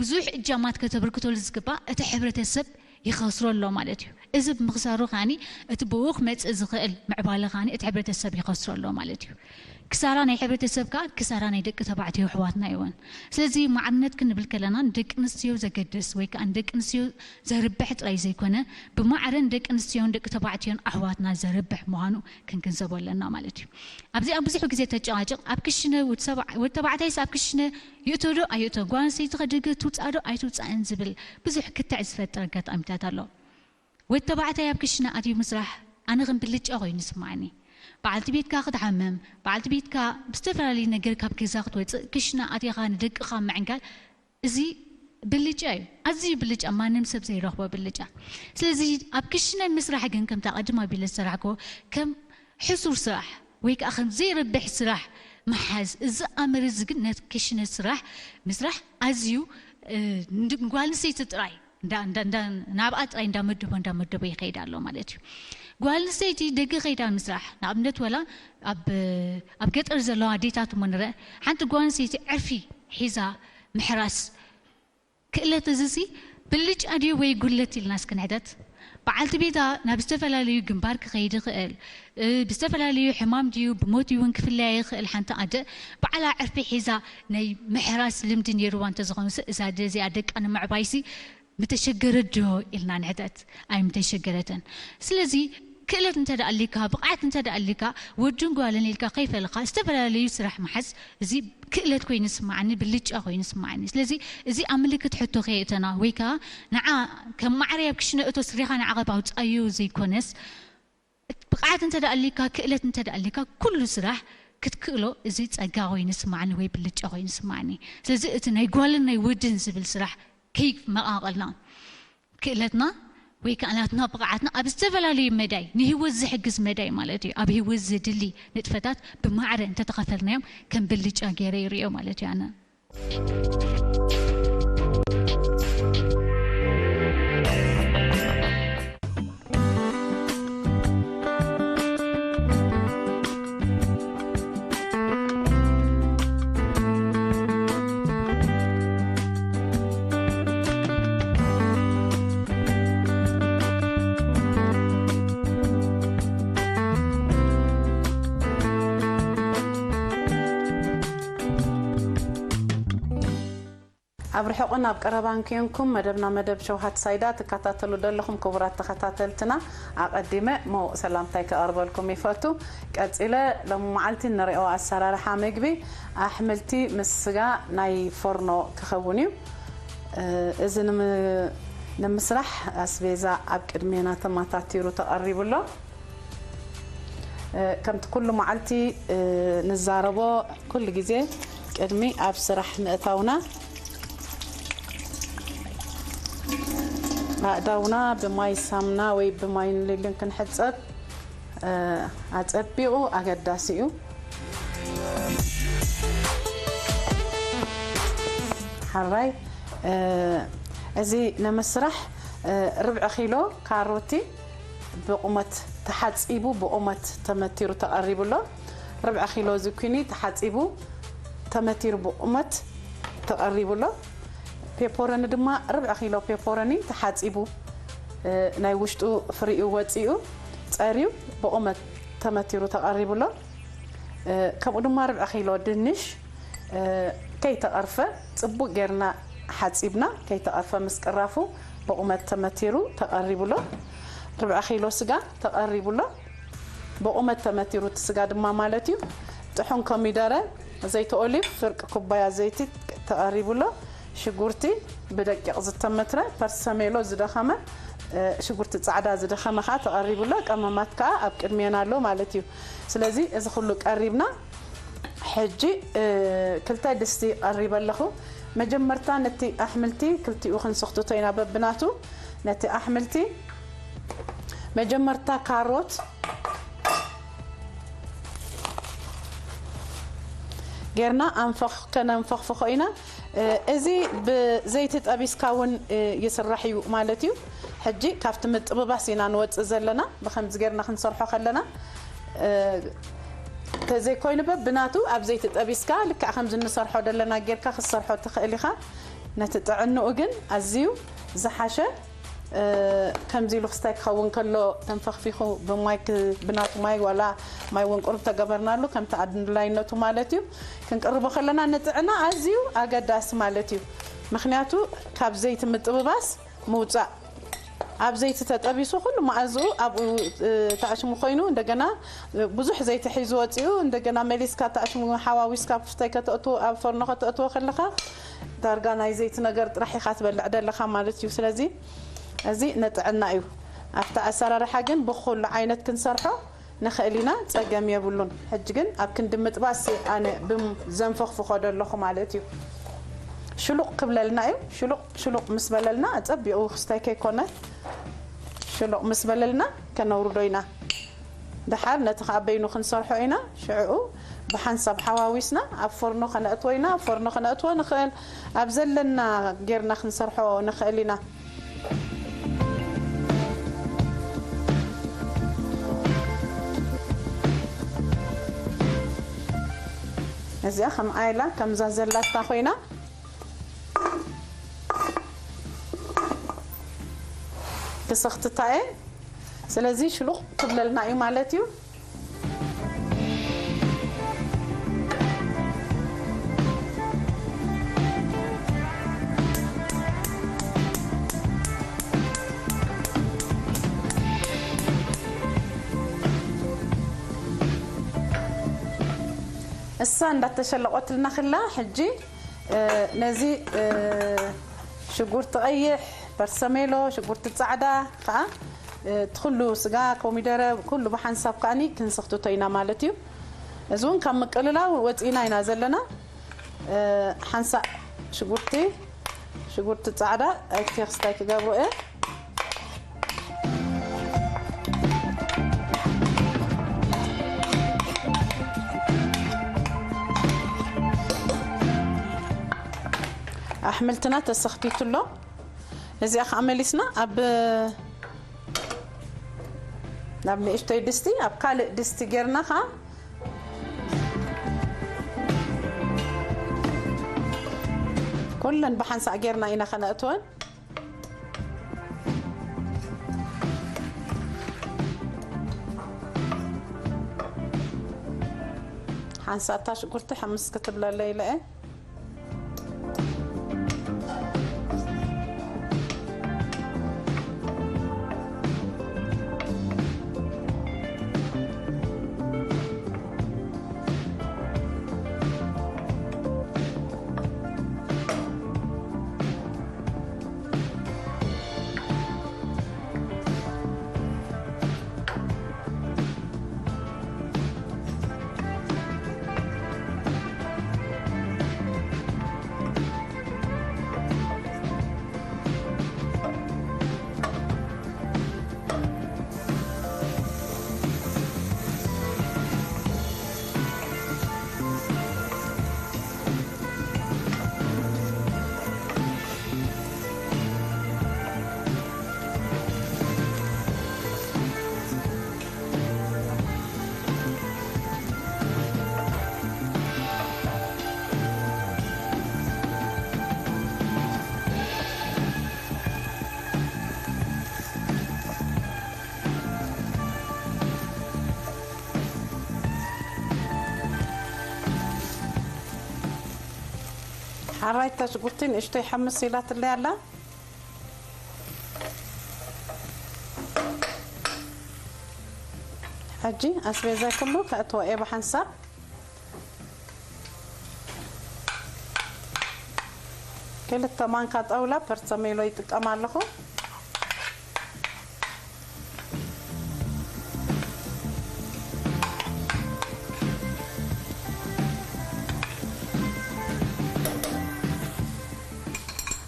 ብዙሕ እጃማት ከተበርክተሉ ዝግባእ እቲ ሕብረተሰብ ይኸስሮ ኣሎ ማለት እዩ። እዚ ብምኽሳሩ ከዓኒ እቲ ብኡ ክመጽእ ዝኽእል ምዕባለ ከዓኒ እቲ ሕብረተሰብ ይኸስሮ ኣሎ ማለት እዩ። ክሳራ ናይ ሕብረተሰብ ከኣ ክሳራ ናይ ደቂ ተባዕትዮ ኣሕዋትና ይውን። ስለዚ ማዕርነት ክንብል ከለና ንደቂ ኣንስትዮ ዘገድስ ወይ ከኣ ንደቂ ኣንስትዮ ዘርብሕ ጥራይ ዘይኮነ፣ ብማዕረ ንደቂ ኣንስትዮን ደቂ ተባዕትዮን ኣሕዋትና ዘርብሕ ምዃኑ ክንግንዘቦ ኣለና ማለት እዩ። ኣብዚኣ ብዙሕ ግዜ ተጨቃጭቕ ኣብ ክሽነ ወዲ ሰባ- ወዲ ተባዕታይስ ኣብ ክሽነ ይእቶ ዶ ኣይእቶ፣ ጓል ኣንስተይቲ ከ ደገ ትውፃእ ዶ ኣይትውፃእን ዝብል ብዙሕ ክትዕ ዝፈጥር ኣጋጣሚታት ኣሎ። ወዲ ተባዕታይ ኣብ ክሽነ ኣትዩ ምስራሕ ኣነ ከም ብልጫ ኮይኑ ይስማዓኒ። በዓልቲ ቤትካ ክትሓምም፣ በዓልቲ ቤትካ ብዝተፈላለዩ ነገር ካብ ገዛ ክትወፅእ፣ ክሽነ ኣቲኻ ንደቅኻ ምዕንጋል፣ እዚ ብልጫ እዩ። ኣዝዩ ብልጫ፣ ማንም ሰብ ዘይረኽቦ ብልጫ። ስለዚ ኣብ ክሽነ ምስራሕ ግን ከምታ ቀድም ኣቢለ ዝሰራሕክዎ ከም ሕሱር ስራሕ ወይ ከዓ ከም ዘይረብሕ ስራሕ ምሓዝ፣ እዚ ኣምር እዚ ግን ነቲ ክሽነ ስራሕ ምስራሕ ኣዝዩ፣ እ፣ ንድ-፣ ንጓል ኣንስተይቲ ጥራይ እንዳ- እንዳ- እንዳ- ናብኣ ጥራይ እንዳመደቦ እንዳመደቦ ይኸይድ ኣሎ ማለት እዩ። ጓል ኣንስተይቲ ደገ ከይዳ ምስራሕ፣ ንኣብነት ወላ ኣብ ኣብ ገጠር ዘለዋ ኣዴታት እሞ ንረአ፣ ሓንቲ ጓል ኣንስተይቲ ዕርፊ ሒዛ ምሕራስ ክእለት እዚ ሲ ብልጫ ድዩ ወይ ጉለት ኢልና እስኪ ንሕተት። በዓልቲ ቤታ ናብ ዝተፈላለዩ ግንባር ክኸይድ ይኽእል፣ እ፣ ብዝተፈላለዩ ሕማም ድዩ ብሞት እውን ክፍለያ ይኽእል። ሓንቲ ኣደ ባዕላ ዕርፊ ሒዛ ናይ ምሕራስ ልምዲ ነይርዋ እንተዝኾንስ፣ እዛ ኣደ እዚኣ ደቃ ንምዕባይሲ ምተሸገረት ዶ ኢልና ንሕተት? ኣይምተሸገረትን። ስለዚ ክእለት እንተ ደኣ ኣሊካ፣ ብቕዓት እንተ ደኣ ኣሊካ፣ ወድን ጓልን ኢልካ ከይፈለኻ ዝተፈላለዩ ስራሕ ምሓዝ፣ እዚ ክእለት ኮይኑ ይስምዓኒ፣ ብልጫ ኮይኑ ይስምዓኒ። ስለዚ እዚ ኣብ ምልክት ሕቶ ከየእተና ወይ ከኣ ንዓ ከም ማዕረ ኣብ ክሽነ እቶ ስሪኻ ንዓኻ ባውጻዮ ዘይኮነስ፣ ብቕዓት እንተ ደኣ ኣሊካ፣ ክእለት እንተ ደኣ ኣሊካ፣ ኩሉ ስራሕ ክትክእሎ እዚ ጸጋ ኮይኑ ይስምዓኒ ወይ ብልጫ ኮይኑ ይስምዓኒ። ስለዚ እቲ ናይ ጓልን ናይ ወድን ዝብል ስራሕ ከይመቓቐልና፣ ክእለትና ወይ ከኣ ናትና ብቕዓትና ኣብ ዝተፈላለዩ መዳይ፣ ንህይወት ዝሕግዝ መዳይ ማለት እዩ፣ ኣብ ህይወት ዘድሊ ንጥፈታት ብማዕረ እንተተኸፈልናዮም ከም ብልጫ ገይረ ይርእዮ ማለት እዩ ኣነ። ኣብ ርሑቕን ኣብ ቀረባን ኮንኩም መደብና መደብ ሸውሃት ሳይዳ ትከታተሉ ዘለኹም ክቡራት ተኸታተልትና፣ ኣቐዲመ ምዉቕ ሰላምታይ ከቐርበልኩም ይፈቱ። ቀጺለ ሎሚ መዓልቲ እንሪኦ ኣሰራርሓ ምግቢ ኣሕምልቲ ምስ ስጋ ናይ ፎርኖ ክኸውን እዩ። እ፣ እዚ ንም-፣ ንምስራሕ ኣስቤዛ ኣብ ቅድሜና ተማታቲሩ ተቐሪቡ ኣሎ። እ፣ ከምቲ ኩሉ መዓልቲ፣ እ፣ ንዛረቦ፣ ኩሉ ግዜ ቅድሚ ኣብ ስራሕ ምእታውና ኣእዳውና ብማይ ሳምና ወይ ብማይ ንሊልን ክንሕጸብ፣ እ፣ ኣጸቢቑ ኣገዳሲ እዩ። ሓራይ፣ እ፣ እዚ ንምስራሕ፣ እ፣ ርብዒ ኪሎ ካሮቲ ብቑመት ተሓጺቡ ብቑመት ተመቲሩ ተቐሪቡ ኣሎ። ርብዒ ኪሎ ዙኪኒ ተሓጺቡ ተመቲሩ ብቑመት ተቐሪቡ ኣሎ። ፔፖረኒ ድማ ርብዒ ኪሎ ፔፖረኒ ተሓጺቡ፣ እ፣ ናይ ውሽጡ ፍሪኡ ወጺኡ ጸርዩ ብቑመት ተመቲሩ ተቐሪቡ ኣሎ። እ፣ ከምኡ ድማ ርብዒ ኪሎ ድንሽ፣ እ፣ ከይተቐርፈ ጽቡቕ ጌርና ሓጺብና፣ ከይተቐርፈ ምስ ቅራፉ ብቑመት ተመቲሩ ተቐሪቡ ኣሎ። ርብዒ ኪሎ ስጋ ተቐሪቡ ኣሎ። ብቑመት ተመቲሩ እቲ ስጋ ድማ ማለት እዩ። ጥሑን ኮሚደረ፣ ዘይቲ ኦሊቭ፣ ፍርቂ ኩባያ ዘይቲ ተቐሪቡ ኣሎ። ሽጉርቲ ብደቂቕ ዝተመትረ፣ ፐርሰሜሎ ዝደኸመ፣ እ፣ ሽጉርቲ ጻዕዳ ዝደኸመ ከኣ ተቐሪቡ ኣሎ። ቀመማት ከኣ ኣብ ቅድሜና ኣሎ ማለት እዩ። ስለዚ እዚ ኩሉ ቀሪብና፣ ሕጂ፣ እ፣ ክልተ ድስቲ ቀሪበ ኣለኹ። መጀመርታ ነቲ ኣሕምልቲ ክልቲኡ ክንስኽትቶ ኢና በብናቱ። ነቲ ኣሕምልቲ መጀመርታ ካሮት ጌርና ኣንፈኽ-፣ ከነንፈኽፍኾ ኢና። እ፣ እዚ ብዘይቲ ጠቢስካ እውን፣ እ፣ ይስራሕ እዩ ማለት እዩ። ሕጂ ካብቲ ምጥብባስ ኢና ንወፅእ ዘለና። ብኸምዚ ጌርና ክንሰርሖ ከለና፣ እ፣ ተዘይኮይኑ በብናቱ ኣብ ዘይቲ ጠቢስካ ልክዕ ከምዚ እንሰርሖ ዘለና ጌርካ ክትሰርሖ ትኽእል ኢኻ። ነቲ ጥዕንኡ ግን ኣዝዩ ዝሓሸ፣ እ፣ ከምዚ ኢሉ ክስታይ ክኸውን ከሎ ተንፈኽፊኹ ብማይ ክ-፣ ብናቱ ማይ ዋላ ማይ እውን ቁሩብ ተገበርናሉ ከምቲ ኣድላይነቱ ማለት እዩ። ክንቅርቦ ከለና ንጥዕና ኣዝዩ ኣገዳሲ ማለት እዩ። ምኽንያቱ ካብ ዘይቲ ምጥብባስ ምውጻእ፣ ኣብ ዘይቲ ተጠቢሱ ኩሉ መኣዝኡ ኣብኡ፣ እ፣ ተኣሽሙ ኮይኑ እንደገና፣ እ፣ ብዙሕ ዘይቲ ሒዙ ወጺኡ እንደገና መሊስካ ተኣሽሙ ሓዋዊስካ ኣብ ክስታይ ከተእትዎ ኣብ ፈርኖ ከተእትዎ ከለኻ ዳርጋ ናይ ዘይቲ ነገር ጥራሕ ኢኻ ትበልዕ ደለኻ ማለት እዩ። ስለዚ እዚ ንጥዕና እዩ። ኣብቲ ኣሰራርሓ ግን ብኹሉ ዓይነት ክንሰርሖ ንኽእል ኢና፣ ጸገም የብሉን። ሕጂ ግን ኣብ ክንዲ ምጥባስ ኣነ ብም-፣ ዘንፈኽፍኾ ደለኹ ማለት እዩ። ሽሉቕ ክብለልና እዩ። ሽሉቕ፣ ሽሉቕ ምስ በለልና፣ ጸቢቑ ክስታይ ከይኮነ፣ ሽሉቕ ምስ በለልና ከነውርዶ ኢና። ደሓር ነቲ ኸኣ በይኑ ክንሰርሖ ኢና። ሽዕኡ ብሓንሳብ ሓዋዊስና ኣብ ፎርኖ ከነእትዎ ኢና። ኣብ ፎርኖ ከነእትዎ ንኽእል፣ ኣብ ዘለና ጌርና ክንሰርሖ ንኽእል ኢና። እዚኣ ከም ኣይላ ከምዛ ዘላታ ኮይና ክሰኽትታ እየ። ስለዚ ሽሉቕ ክብለልና እዩ ማለት እዩ። እሳ እንዳተሸለቆትልና ክላ ሕጂ፣ እ፣ ነዚ፣ እ፣ ሽጉርቲ ቀይሕ፣ በርሰሜሎ፣ ሽጉርቲ ጻዕዳ ከኣ፣ እ፣ እቲ ኩሉ ስጋ፣ ኮሚደረ፣ ኩሉ ብሓንሳብ ከኣኒ ክንስኽትቶ ኢና ማለት እዩ። እዚ እውን ካብ ምቅልላው ወጺእና ኢና ዘለና። እ፣ ሓንሳእ ሽጉርቲ፣ ሽጉርቲ ጻዕዳ ኣብቲ ክስታይ ክገብሮ እየ። ኣሕምልትና ተሰኽቲቱ ኣሎ። እዚኣ ከኣ መሊስና ኣብ፣ ናብ ንእሽተይ ድስቲ፣ ኣብ ካልእ ድስቲ ጌርና ከኣ ኩለን ብሓንሳእ ጌርና ኢና ከነእትወን። ሓንሳእታ ሽጉርቲ ሕምስ ክትብለለይ ኢለ እየ። ሓራይታ ሽጉርቲ ንእሽተይ ሓምስ ኢላትለይ ኣላ። ሕጂ ኣስቤዛ ኩሉ ከእትዎ እየ ብሓንሳብ። ክልተ ማንካ ጣውላ ፐርሰሜሎ ይጥቀም ኣለኹ።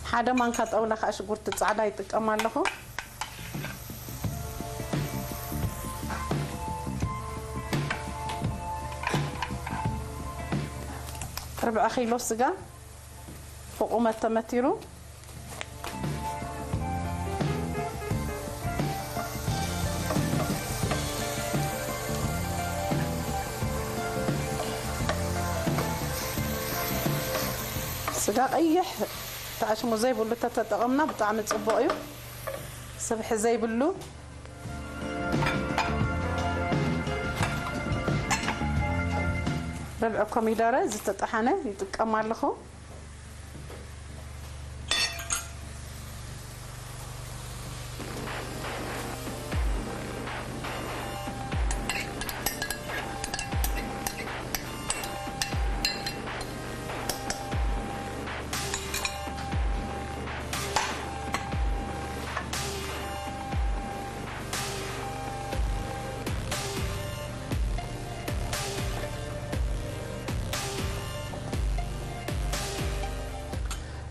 ሓደ ማንካ ጣውላ ከዓ ሽጉርቲ ጻዕዳ ይጥቀም ኣለኹ። ርብዒ ኪሎ ስጋ ብቑመት ተመቲሩ። ስጋ ቀይሕ ተኣሽሙ ዘይብሉ ተተጠቐምና ብጣዕሚ ጽቡቕ እዩ። ስብሒ ዘይብሉ። ርብዒ ኮሚደረ ዝተጠሓነ ይጥቀም ኣለኹ።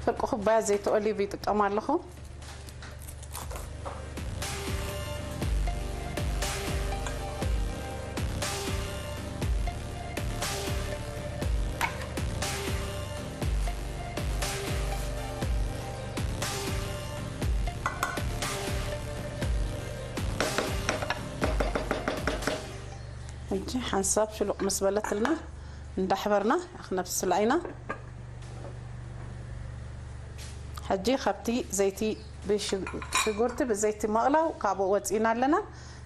ፍርቂ ኩባያ ዘይቲ ኦሊቭ ይጥቀም ኣለኹ። ሕጂ ሓንሳብ ሽሉቕ ምስ በለትልና እንዳሕበርና ክነብስላ ኢና። ሕጂ ካብቲ ዘይቲ ብሽ-፣ ሽጉርቲ ብዘይቲ መቕላው ካብኡ ወፂና ኣለና።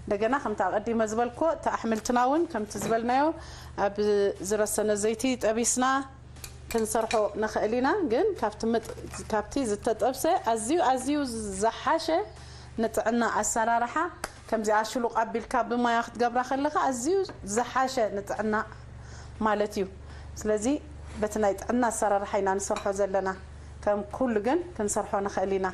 እንደገና ከምቲ ኣቐዲመ ዝበልኮ እቲ ኣሕምልትና እውን ከምቲ ዝበልናዮ ኣብ ዝረሰነ ዘይቲ ጠቢስና ክንሰርሖ ንኽእል ኢና። ግን ካብቲ ምጥ-፣ ካብቲ ዝተጠብሰ ኣዝዩ፣ ኣዝዩ ዝሓሸ ንጥዕና ኣሰራርሓ ከምዚኣ ሽሉቕ ኣቢልካ ብማያ ክትገብራ ከለኻ ኣዝዩ ዝሓሸ ንጥዕና ማለት እዩ። ስለዚ በቲ ናይ ጥዕና ኣሰራርሓ ኢና ንሰርሖ ዘለና። ከም ኩሉ ግን ክንሰርሖ ንኽእል ኢና።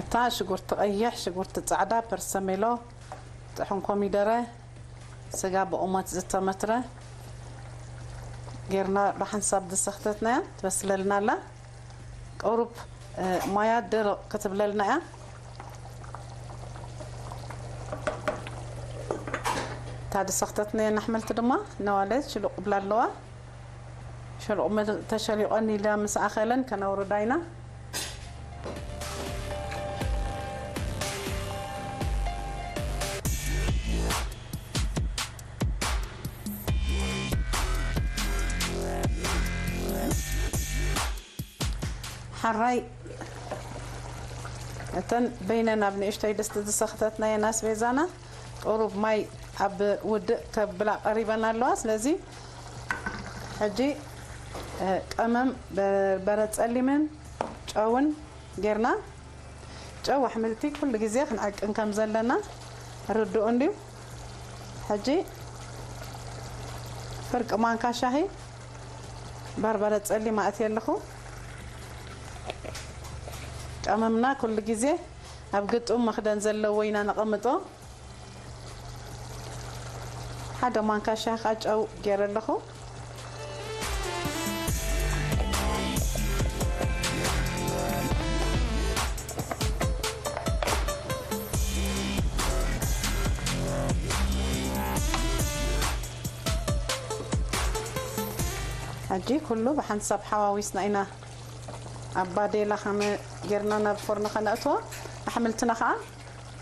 እታ ሽጉርቲ ቀይሕ፣ ሽጉርቲ ጻዕዳ፣ ፐርሰሜሎ፣ ጥሑን ኮሚደረ፣ ስጋ ብቑመት ዝተመትረ ጌርና ብሓንሳብ ዝሰኽተትናያ ትበስለልና ኣላ። ቁሩብ፣ እ፣ ማያ ደረቕ ክትብለልና እያ። እታ ዝሰኽተትናየን ኣሕምልቲ ድማ ነዋለ ሽሉቕ ብላ ኣለዋ። ሽሉቕ መ-፣ ተሸሊቖን ኢለ ምስ ኣኸለን ከነውርዳ ኢና። ሓራይ እተን በይነን ኣብ ንእሽተይ ድስቲ ዝሰኽተትናየን ኣስቤዛና ቁሩብ ማይ ኣብ ውድእ ከብላ ቀሪበን ኣለዋ። ስለዚ ሕጂ፣ እ፣ ቀመም፣ በርበረ ጸሊምን ጨውን ጌርና፣ ጨው ኣሕምልቲ ኩሉ ግዜ ክንዕቅን ከም ዘለና ርዱእ እንድዩ። ሕጂ ፍርቂ ማንካ ሻሂ በርበረ ጸሊም ኣእትየ ኣለኹ። ቀመምና ኩሉ ግዜ ኣብ ግጡም መኽደን ዘለዎ ኢና ነቐምጦ። ሓደ ማንካ ሻሂ ጨው ገይረ ኣለኹ። ሕጂ ኩሉ ብሓንሳብ ሓዋዊስና ኢና ኣብ ባዴላ ከመ ጌርና ናብ ፎርኖ ከነእትዎ። ኣሕምልትና ከዓ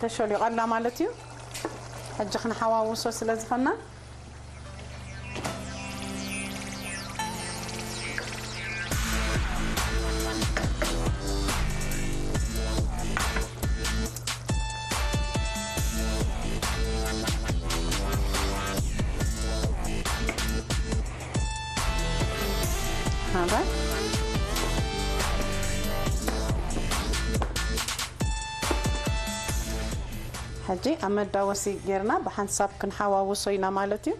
ተሸሊቑ ኣላ ማለት እዩ። ሕጂ ክንሓዋውሶ ስለ ዝኾንና፣ ሃባ። ሕጂ ኣብ መዳወሲ ጌርና ብሓንሳብ ክንሓዋውሶ ኢና ማለት እዩ።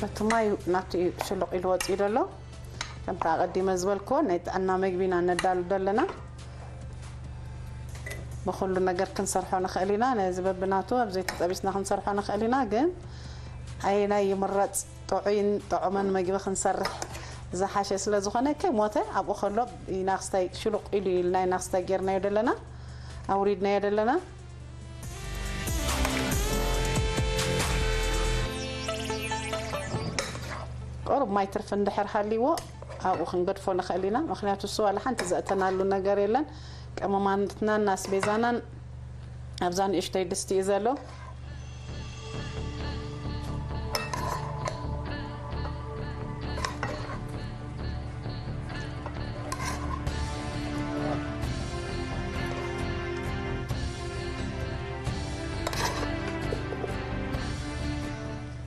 በቲ ማይ ናቱ እዩ ሽሉቕ ኢሉ ወፂኡ ዘሎ። ከምቲ ኣቐዲመ ዝበልክዎ ናይ ጥዕና መግቢ ኢና ነዳሉ ዘለና። ብኹሉ ነገር ክንሰርሖ ንኽእል ኢና። ነዚ በብናቱ ኣብ ዘይቲ ጠቢስና ክንሰርሖ ንኽእል ኢና፣ ግን ኣየናይ ይምረፅ? ጥዑይን ጥዑምን መግቢ ክንሰርሕ ዝሓሸ ስለ ዝኾነ፣ ከይሞተ ኣብኡ ከሎ ኢና ክስታይ ሽሉቕ ኢሉ ኢልና ኢና ክስታይ ጌርናዮ ዘለና፣ ኣውሪድናዮ ዘለና። ቁሩብ ማይ ትርፊ እንድሕር ሃልይዎ ኣብኡ ክንገድፎ ንኽእል ኢና። ምኽንያቱ እሱ ዋላ ሓንቲ ዘእተናሉ ነገር የለን። ቀመማትናን ኣስቤዛናን ኣብዛ ንእሽተይ ድስቲ እዩ ዘሎ።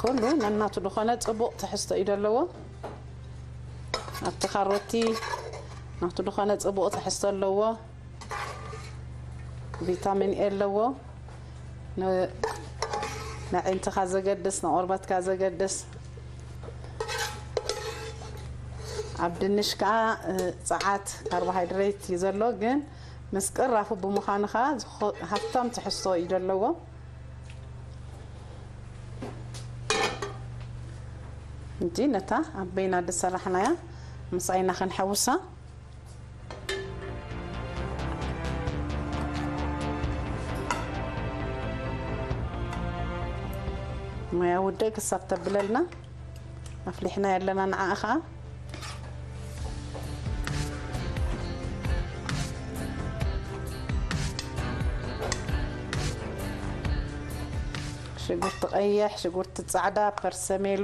ኩሉ ነናቱ ዝኾነ ጽቡቕ ትሕዝቶ እዩ ዘለዎ። ኣብቲ ካሮቲ ናቱ ዝኾነ ጽቡቕ ትሕዝቶ ኣለዎ። ቪታሚን ኤ ኣለዎ። ን-፣ ንኣዒንትኻ ዘገድስ፣ ንቆርበትካ ዘገድስ። ኣብ ድንሽ ከኣ፣ እ፣ ጸዓት ካርቦሃይድሬት እዩ ዘሎ፣ ግን ምስ ቅራፉ ብምዃኑ ከኣ ዝኾ-፣ ሃፍታም ትሕዝቶ እዩ ዘለዎ። እንጂ ነታ ኣብ በይና ዝሰራሕናያ ምስ ዓይና ክንሐውሳ። ማያ ውድእ ክሳብ ተብለልና ኣፍሊሕና ያለና ንዓኣ ኸዓ። ሽጉርቲ ቀይሕ፣ ሽጉርቲ ጻዕዳ፣ ፐርሰሜሎ፣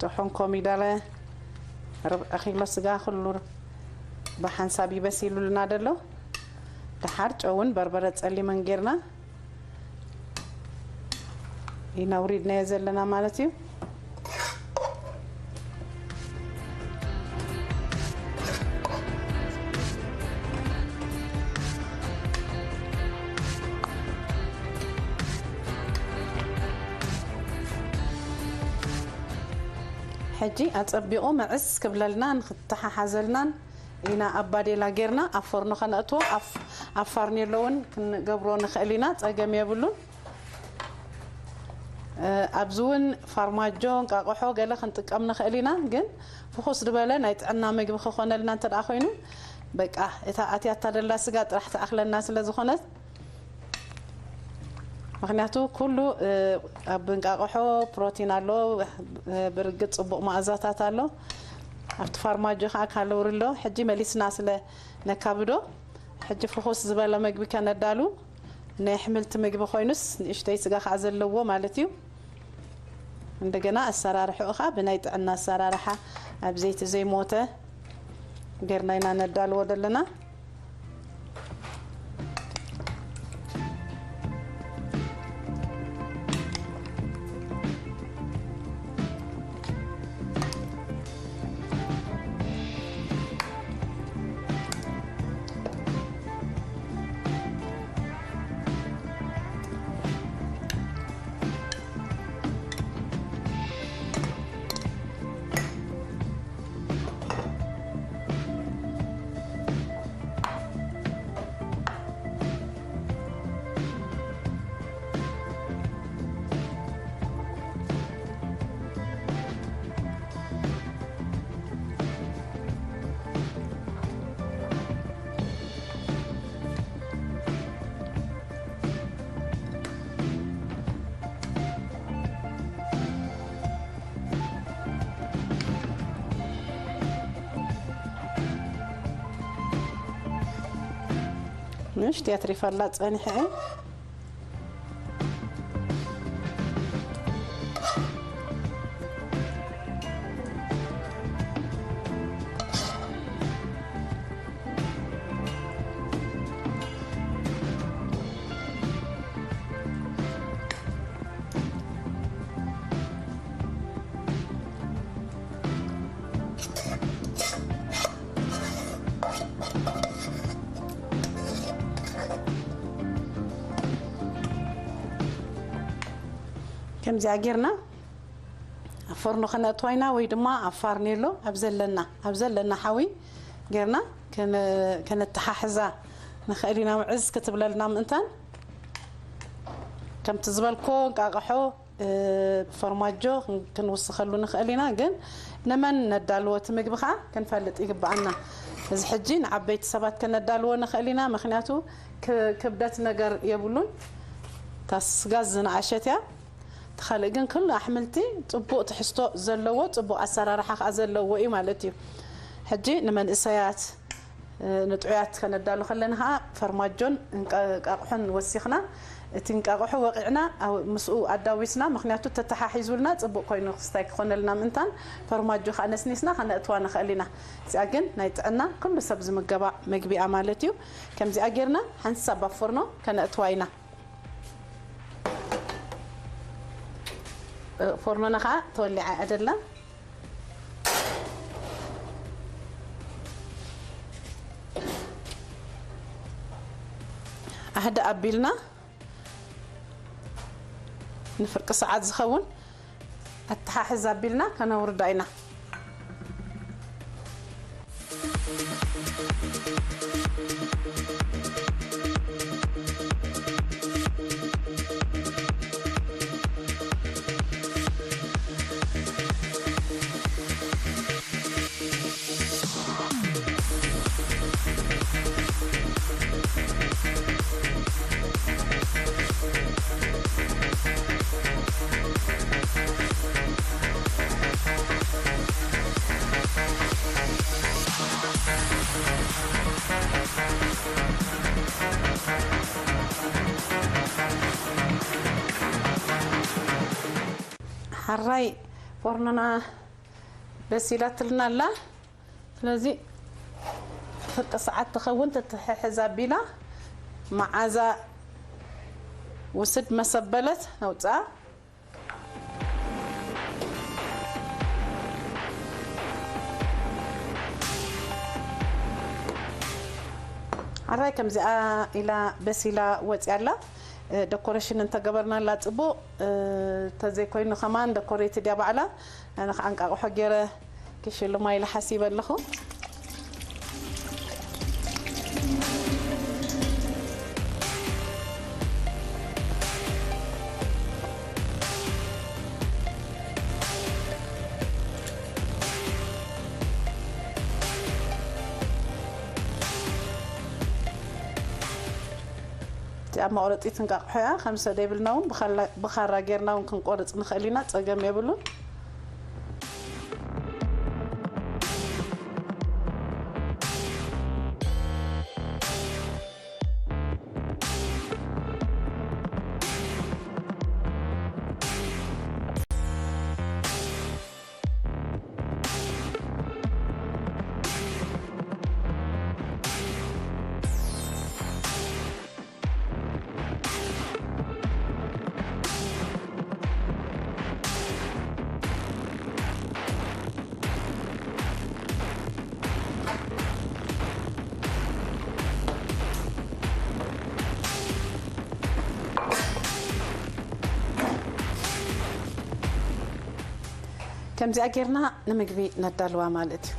ጥሑን ኮሚደረ፣ ርብዒ ኪሎ ስጋ፣ ኩሉ ብሓንሳብ ይበሲሉልና ደሎ። ደሓር ጨውን በርበረ ጸሊምን ጌርና ኢና ኣውሪድናዮ ዘለና ማለት እዩ። ሕጂ ኣጸቢቑ ምዕስ ክብለልናን ክተሓሓዘልናን ኢና ኣብ ባዴላ ጌርና ኣብ ፎርኖ ከነእትዎ። ኣብ፣ ኣብ ፋርኔሎ እውን ክንገብሮ ንኽእል ኢና፣ ጸገም የብሉን። እ፣ ኣብዚ እውን ፋርማጆ፣ እንቃቕሖ ገለ ክንጥቀም ንኽእል ኢና፣ ግን ፍኹስ ዝበለ ናይ ጥዕና ምግቢ ክኾነልና እንተ ደኣ ኮይኑ፣ በቃ እታ ኣትያታ ደላ ስጋ ጥራሕ ትኣኽለና ስለ ዝኾነት፣ ምኽንያቱ ኩሉ፣ እ፣ ኣብ እንቃቕሖ ፕሮቲን ኣሎ፣ እ፣ ብርግጽ ጽቡቕ መኣዛታት ኣሎ። ኣብቲ ፋርማጆ ኸዓ ካሎሪ ኣሎ። ሕጂ መሊስና ስለ ነካብዶ፣ ሕጂ ፍኹስ ዝበለ መግቢ ከነዳሉ፣ ናይ ኣሕምልቲ ምግቢ ኮይኑስ ንእሽተይ ስጋ ኸዓ ዘለዎ ማለት እዩ። እንደገና ኣሰራርሕኡ ኸዓ ብናይ ጥዕና ኣሰራርሓ ኣብ ዘይቲ ዘይሞተ ጌርና ኢና ነዳልዎ ዘለና። ንእሽተይ ኣትሪፋላ ጸኒሐ። ከምዚኣ ጌርና ኣብ ፎርኖ ከነእትዋ ኢና ወይ ድማ ኣብ ፋርኔሎ ኣብ ዘለና፣ ኣብ ዘለና ሓዊ ጌርና ከነ-፣ ከነተሓሕዛ ንኽእል ኢና። ምዕዝ ክትብለልና ምእንታን ከምቲ ዝበልኮ እንቃቕሖ፣ እ፣ ፎርማጆ ክን-፣ ክንውስኸሉ ንኽእል ኢና። ግን ንመን ነዳልዎ እቲ ምግቢ ኸዓ ክንፈልጥ ይግብኣና። እዚ ሕጂ ንዓበይቲ ሰባት ከነዳልዎ ንኽእል ኢና። ምኽንያቱ ክ-፣ ክብደት ነገር የብሉን። እታ ስጋ ዝነኣሸት እያ። እቲ ካልእ ግን ኩሉ ኣሕምልቲ ጽቡቕ ትሕዝቶ ዘለዎ፣ ጽቡቕ ኣሰራርሓ ከኣ ዘለዎ እዩ ማለት እዩ። ሕጂ ንመንእሰያት፣ እ፣ ንጥዑያት ከነዳሉ ከለና ከኣ ፈርማጆን እንቃ-፣ እንቃቕሖን ወሲኽና፣ እቲ እንቃቕሖ ወቒዕና ኣብ፣ ምስኡ ኣዳዊስና፣ ምኽንያቱ ተተሓሒዙልና ጽቡቕ ኮይኑ ክስታይ ክኾነልና ምእንታን ፈርማጆ ከኣ ነስኒስና ከነእትዋ ንኽእል ኢና። እዚኣ ግን ናይ ጥዕና ኩሉ ሰብ ዝምገባ መግቢ እያ ማለት እዩ። ከምዚኣ ጌርና ሓንሳብ ኣብ ፎርኖ ከነእትዋ ኢና። ፎርኖና ኸዓ ተወሊዓ እያ ደላ። ኣህደ ኣቢልና ንፍርቂ ሰዓት ዝኸውን ኣተሓሕዝ ኣቢልና ከነውርዳ ኢና። ሓራይ ፎርኖና በሲላትልና ኣላ። ስለዚ ፍርቂ ሰዓት ትኸውን ትትሕሕዝ ኣቢላ መዓዛ ውስድ መሰበለት ነውፅኣ። ሓራይ ከምዚኣ ኢላ በሲላ ወፂኣ ኣላ። እ፣ ደኮሬሽን እንተገበርናላ ፅቡቕ፣ እ፣ እንተዘይኮይኑ ከማን ደኮሬት ድያ ባዕላ። ኣነ ከዓ እንቃቕሖ ገይረ ክሽልማ ኢለ ሓሲበ ኣለኹ። እዚኣ መቑረፂት እንቃቕሖ እያ። ከም ሰደይብልና እውን ብኻላ-፣ ብኻራ ጌርና እውን ክንቆርፅ ንኽእል ኢና፣ ፀገም የብሉን። ከምዚኣ ጌርና ንምግቢ ነዳልዋ ማለት እዩ።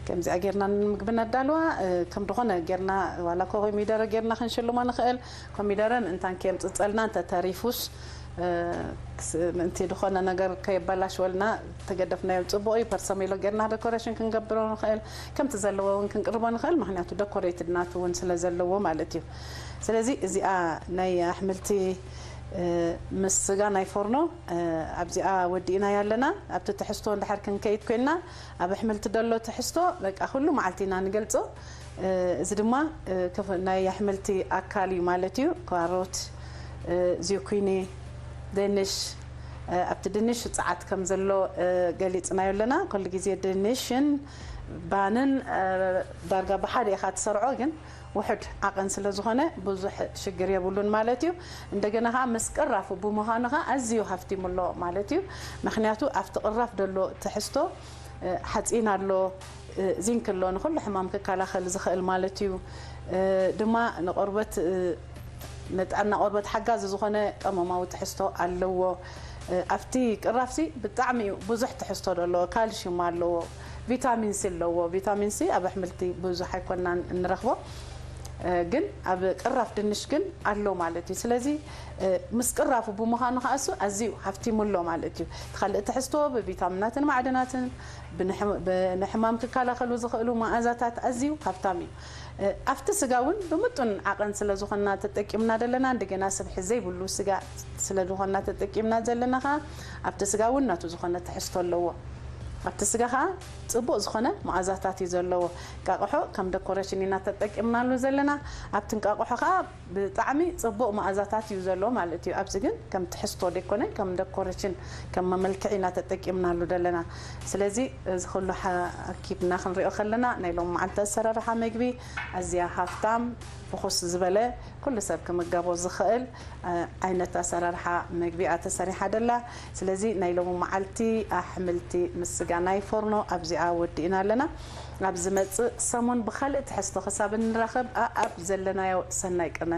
ከምዚኣ ጌርና ንምግቢ ነዳልዋ፣ እ፣ ከም ዝኾነ ጌርና ዋላ ኮሚደረ ጌርና ክንሽልሞ ንኽእል። ኮሚደረ ምእንታን ከየምጽጸልና እንተተሪፉስ፣ እ፣ ክስ-፣ ምእንቲ ዝኾነ ነገር ከየበላሽወልና ተገደፍናዮ ጽቡቕ እዩ። ፐርሰሜሎ ጌርና ደኮሬሽን ክንገብሮ ንኽእል። ከምቲ ዘለዎ እውን ክንቅርቦ ንኽእል። ምኽንያቱ ደኮሬትድ ናቱ እውን ስለ ዘለዎ ማለት እዩ። ስለዚ እዚኣ ናይ ኣሕምልቲ፣ እ፣ ምስ ስጋ ናይ ፎርኖ፣ እ፣ ኣብዚኣ ወዲእናያ ኣለና። ኣብቲ ትሕዝቶ እንድሕር ክንከይድ ኮይንና ኣብ ኣሕምልቲ ደሎ ትሕዝቶ በቃ ኩሉ መዓልቲ ኢና ንገልጾ። እ፣ እዚ ድማ፣ እ፣ ክፍ-፣ ናይ ኣሕምልቲ ኣካል እዩ ማለት እዩ። ካሮት፣ እ፣ ዚኩኒ፣ ድንሽ፣ እ፣ ኣብቲ ድንሽ ጸዓት ከም ዘሎ፣ እ፣ ገሊጽናዮ ኣለና። ኩሉ ግዜ ድንሽን ባንን፣ እ፣ ዳርጋ ብሓደ ኢኻ ትሰርዖ፣ ግን ውሑድ ዓቐን ስለ ዝኾነ ብዙሕ ሽግር የብሉን ማለት እዩ። እንደገና ኸዓ ምስ ቅራፉ ብምዃኑ ኸዓ ኣዝዩ ሃፍቲሙ ኣሎ ማለት እዩ። ምኽንያቱ ኣብቲ ቅራፍ ዘሎ ትሕዝቶ፣ እ፣ ሓፂን ኣሎ፣ እ፣ ዚንክ ኣሎ፣ ንኹሉ ሕማም ክከላኸል ዝኽእል ማለት እዩ። እ፣ ድማ ንቆርበት፣ እ፣ ንጥዕና ቆርበት ሓጋዚ ዝኾነ ቀመማዊ ትሕዝቶ ኣለዎ። ኣብቲ ቅራፍሲ ብጣዕሚ እዩ ብዙሕ ትሕዝቶ ዘለዎ፣ ካልሽዩም ኣለዎ፣ ቪታሚን ሲ ኣለዎ። ቪታሚን ሲ ኣብ ኣሕምልቲ ብዙሕ ኣይኮናን እንረኽቦ፣ ግን ኣብ ቅራፍ ድንሽ ግን ኣሎ ማለት እዩ። ስለዚ ምስ ቅራፉ ብምዃኑ ከኣ እሱ ኣዝዩ ሃፍቲሙ ኣሎ ማለት እዩ። እቲ ካልእ ትሕዝቶ ብቪታሚናትን ማዕድናትን ብንሕማም ክከላኸሉ ዝኽእሉ መኣዛታት ኣዝዩ ሃፍታም እዩ። ኣብቲ ስጋ እውን ብምጡን ዓቐን ስለ ዝኾንና ተጠቂምና ዘለና፣ እንደገና ስብሒ ዘይብሉ ስጋ ስለ ዝኾንና ተጠቂምና ዘለና ኸዓ ኣብቲ ስጋ እውን ናቱ ዝኾነ ትሕዝቶ ኣለዎ። ኣብቲ ስጋ ኸዓ ጽቡቕ ዝኾነ መኣዛታት እዩ ዘለዎ። እንቃቕሖ ከም ደኮሬሽን ኢና ተጠቂምናሉ ዘለና። ኣብቲ እንቃቕሖ ኸዓ ብጣዕሚ ጽቡቕ መኣዛታት እዩ ዘሎ ማለት እዩ። ኣብዚ ግን ከም ትሕዝቶ ደይኮነ ከም ደኮሬሽን ከም መመልክዒ ኢና ተጠቂምናሉ ዘለና። ስለዚ እዚ ኩሉ ሓኪብና ክንሪኦ ከለና ናይ ሎም መዓልቲ ኣሰራርሓ መግቢ ኣዝያ ሃፍታም ፍኹስ ዝበለ ኩሉ ሰብ ክምገቦ ዝኽእል ዓይነት ኣሰራርሓ መግቢ እያ ተሰሪሓ ደላ። ስለዚ ናይ ሎሚ መዓልቲ ኣሕምልቲ ምስ ስጋ ናይ ፎርኖ ኣብዚኣ ወዲእና ኣለና። ኣብ ዝመጽእ ሰሙን ብኻልእ ትሕዝቶ ክሳብ እንራኸብ ኣኣብ ዘለናዮ ሰናይ ቅነ።